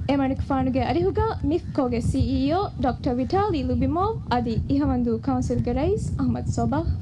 އެމަނިކުފާނުގެ އަރިހުގަ މިފްކޯގެ ސީއީއޯ ޑޮކްޓަރ ވިޓާލީ ލުބިމޯވް އަދި އިހަވަންދޫ ކައުންސިލްގެ ރައީސް އަހުމަދު ސޮބާހް.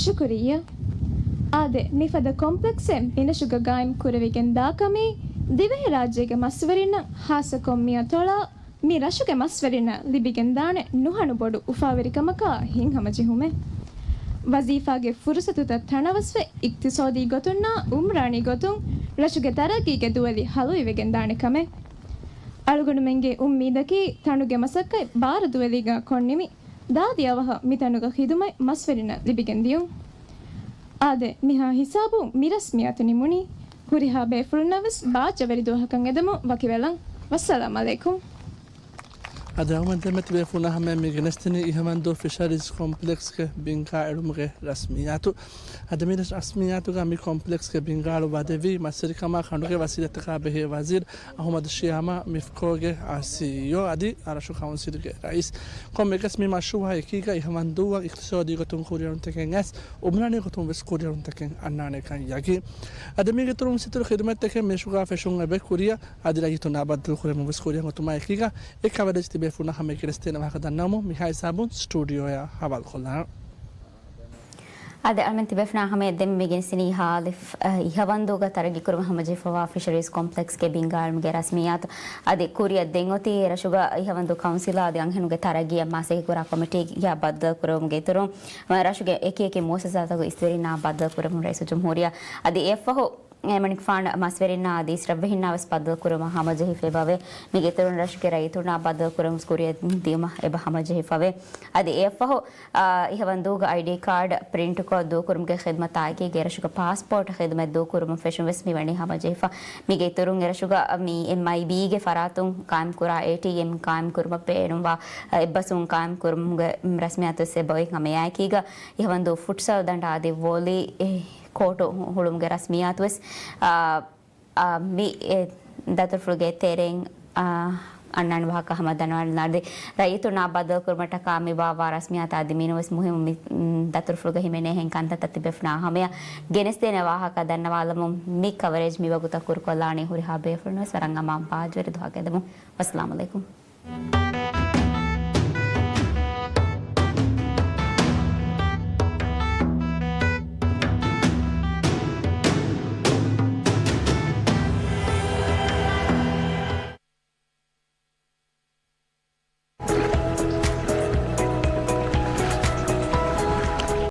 ޝުކުރިއްޔާ. އާދެ، މިފަދަ ކޮމްޕްލެކްސެއް މިރަށުގަ ގާއިމް ކުރެވިގެން ދާކަމީ، ދިވެހިރާއްޖޭގެ މަސްވެރިންނަށް، ޚާއްޞަކޮށް މިއަތޮޅާ މި ރަށުގެ މަސްވެރިންނަށް ލިބިގެންދާނެ ނުހަނު ބޮޑު އުފާވެރިކަމަކާ ހިތްހަމަޖެހުމެއް. ވަޒީފާގެ ފުރުސަތުތައް ތަނަވަސްވެ، އިޤްތިޞާދީ ގޮތުންނާ އުމްރާނީ ގޮތުން ރަށުގެ ތަރައްގީގެ ދުވެލި ޙަލުވިވެގެންދާނެ ކަމެއް. އަޅުގަނޑުމެންގެ އުއްމީދަކީ، ތަނުގެ މަސައްކަތް ބާރަ ދުވެލީގަ ކޮންނިމި، ދާދި އަވަހަށް މިތަނުގަ ޚިދުމަތް މަސްވެރިންނަށް ލިބިގެން ދިޔުން. އާދެ، މިހާ ހިސާބުން މި ރަސްމިއްޔާތު ނިމުނީ. ހުރިހާ ބޭފުޅުންނަށް ވެސް ބާއްޖަވެރި ދުވަހަކަށް އެދެމުން ވަކިވެލަން. ވައްސަލާމް ޢަލައިކުމް. އަދި އަޅުގަނޑުމެން ދެންމެ ތިބޭފުޅުންނާ ހަމަޔަށް މި ގެނެސްދިނީ އިހަވަންދޫ ފިޝަރީޒް ކޮމްޕްލެކްސްގެ ބިންގާ އެޅުމުގެ ރަސްމިއްޔާތު. އަދި މި ރަސްމިއްޔާތުގަ މި ކޮމްޕްލެކްސްގެ ބިންގާ އަޅު ވަދެވީ މަސްވެރިކަމާ ކަނޑުގެ ވަސީލަތްތަކާ ބެހޭ ވަޒީރު އަހުމަދު ޝިޔާމާ، މިފްކޯގެ ސީއީއޯ އަދި ރަށު ކައުންސިލްގެ ރައީސް. ކޮންމެއަކަސް މި މަޝްރޫޢާ އެކީގަ އިހަވަންދޫއަށް އިޤްތިޞާދީ ގޮތުން ކުރިއެރުންތަކެއް އައިސް، އުމްރާނީ ގޮތުން ވެސް ކުރިއެރުންތަކެއް އަންނާނެކަން ޔަގީން. އަދި މީގެ އިތުރުން ވެސް އިތުރު ޚިދުމަތްތަކެއް މިރަށުގަ ފެށުން އެބަ ކުރިއަށް އަދި ރައްޔިތުންނާ ބައްދަލުކުރެވުން ވެސް ކުރިއަށް އޮތުމާ އެކީގަ އެ ކަވަރޭޖް ތިބޭފުޅުންނާ ހަމަޔަށް ގެނެސްދޭނެ ވާހަކަ ދަންނަވަމުން މިހާ ހިސާބުން ސްޓޫޑިއޯއަށް ހަވާލުކޮށްލާނަން. އާދެ، އަޅުމެން ތިބޭފުޅުންނާ ހަމަޔަށް ދެން މި ގެނެސްދިނީ ހާލިފް، އަ، އިހަވަންދޫގަ ތަރައްގީ ކުރުމަށް ހަމަޖެހިފަވާ ފިޝަރީޒް ކޮމްޕްލެކްސްގެ ބިންގާ އެޅުމުގެ ރަސްމިއްޔާތު. އަދި ކުރިއަށް ދެން އޮތީ ރަށުގަ އިހަވަންދޫ ކައުންސިލާ އަދި އަންހެނުންގެ ތަރައްގީއަށް މަސައްކަތް ކުރާ ކޮމިޓީއާ ބައްދަލު ކުރެވުމުގެ އިތުރުން، ރަށުގެ އެކި އެކި މުއައްސަސާތަކުގެ އިސްވެރިންނާ ބައްދަލު ކުރެވުން ރައީސުލްޖުމްހޫރިއްޔާ. އަދި އެއަށްފަހު، އެމަނިކުފާނު މަސްވެރިންނާ އަދި އިސްރަށްވެހިންނާ ވެސް ބައްދަލު ކުރުމަށް ހަމަޖެހިފައިވޭ. މީގެ އިތުރުން ރަށުގެ ރައްޔިތުންނާ ބައްދަލު ކުރުމަށް ކުރިއަށް ދިޔުމަށް އެބަ ހަމަޖެހިފަވޭ. އަދި އެއަށްފަހު، އާ، އިހަވަންދޫގަ އައިޑީ ކާޑް ޕްރިންޓްކޮށް ދޫކުރުމުގެ ޚިދުމަތާއެކީގަ ރަށުގެ ޕާސްޕޯޓް ޚިދުމަތް ދޫކުރުމަށް ފެށުން ވެސް މިވަނީ ހަމަޖެހިފަ. މީގެ އިތުރުން އެރަށުގަ މި އެމްއައިބީގެ ފަރާތުން ޤާއިމްކުރާ އޭޓީއެމް ޤާއިމްކުރުމަށް ބޭނުންވާ، އާ، އެއްބަސްވުން ޤާއިމްކުރުމުގެ ރަސްމިއްޔާތު ވެސް އެބައޮތް ހަމައެއާއެކީގަ އިހަވަންދޫ ފުޓްސަލް ދަނޑާ އަދި ވޯލީ، އެ، ކޯޓު ހުޅުމުގެ ރަސްމިއްޔާތު ވެސް، އާ، އާ، މި، އެ، ދަތުރުފުޅުގެ ތެރެއިން، އާ، އަންނާނެ ވާހަކަ ހަމަ ދަންނަވާލަން. އަދި ރައްޔިތުންނާ ބައްދަލުކުރުމަށްޓަކާ މި ވާވާ ރަސްމިއްޔާތާ އަދި މިނޫން ވެސް މުހިއްމު މި، މް، ދަތުރުފުޅުގަ ހިމެނޭހެން ކަންތައްތައް ތިބޭފުޅުންނާ ހަމަޔަށް ގެނެސްދޭނެ ވާހަކަ ދަންނަވާލަމުން މި ކަވަރޭޖް މިވަގުތަށް ކުރުކޮށްލާނީ. ހުރިހާ ބޭފުޅުން ވެސް ވަރަށް އަމާން ބާއްޖަވެރި ދުވަހަކަށް އެދެމުން. ވައްސަލާމް ޢަލައިކުމް.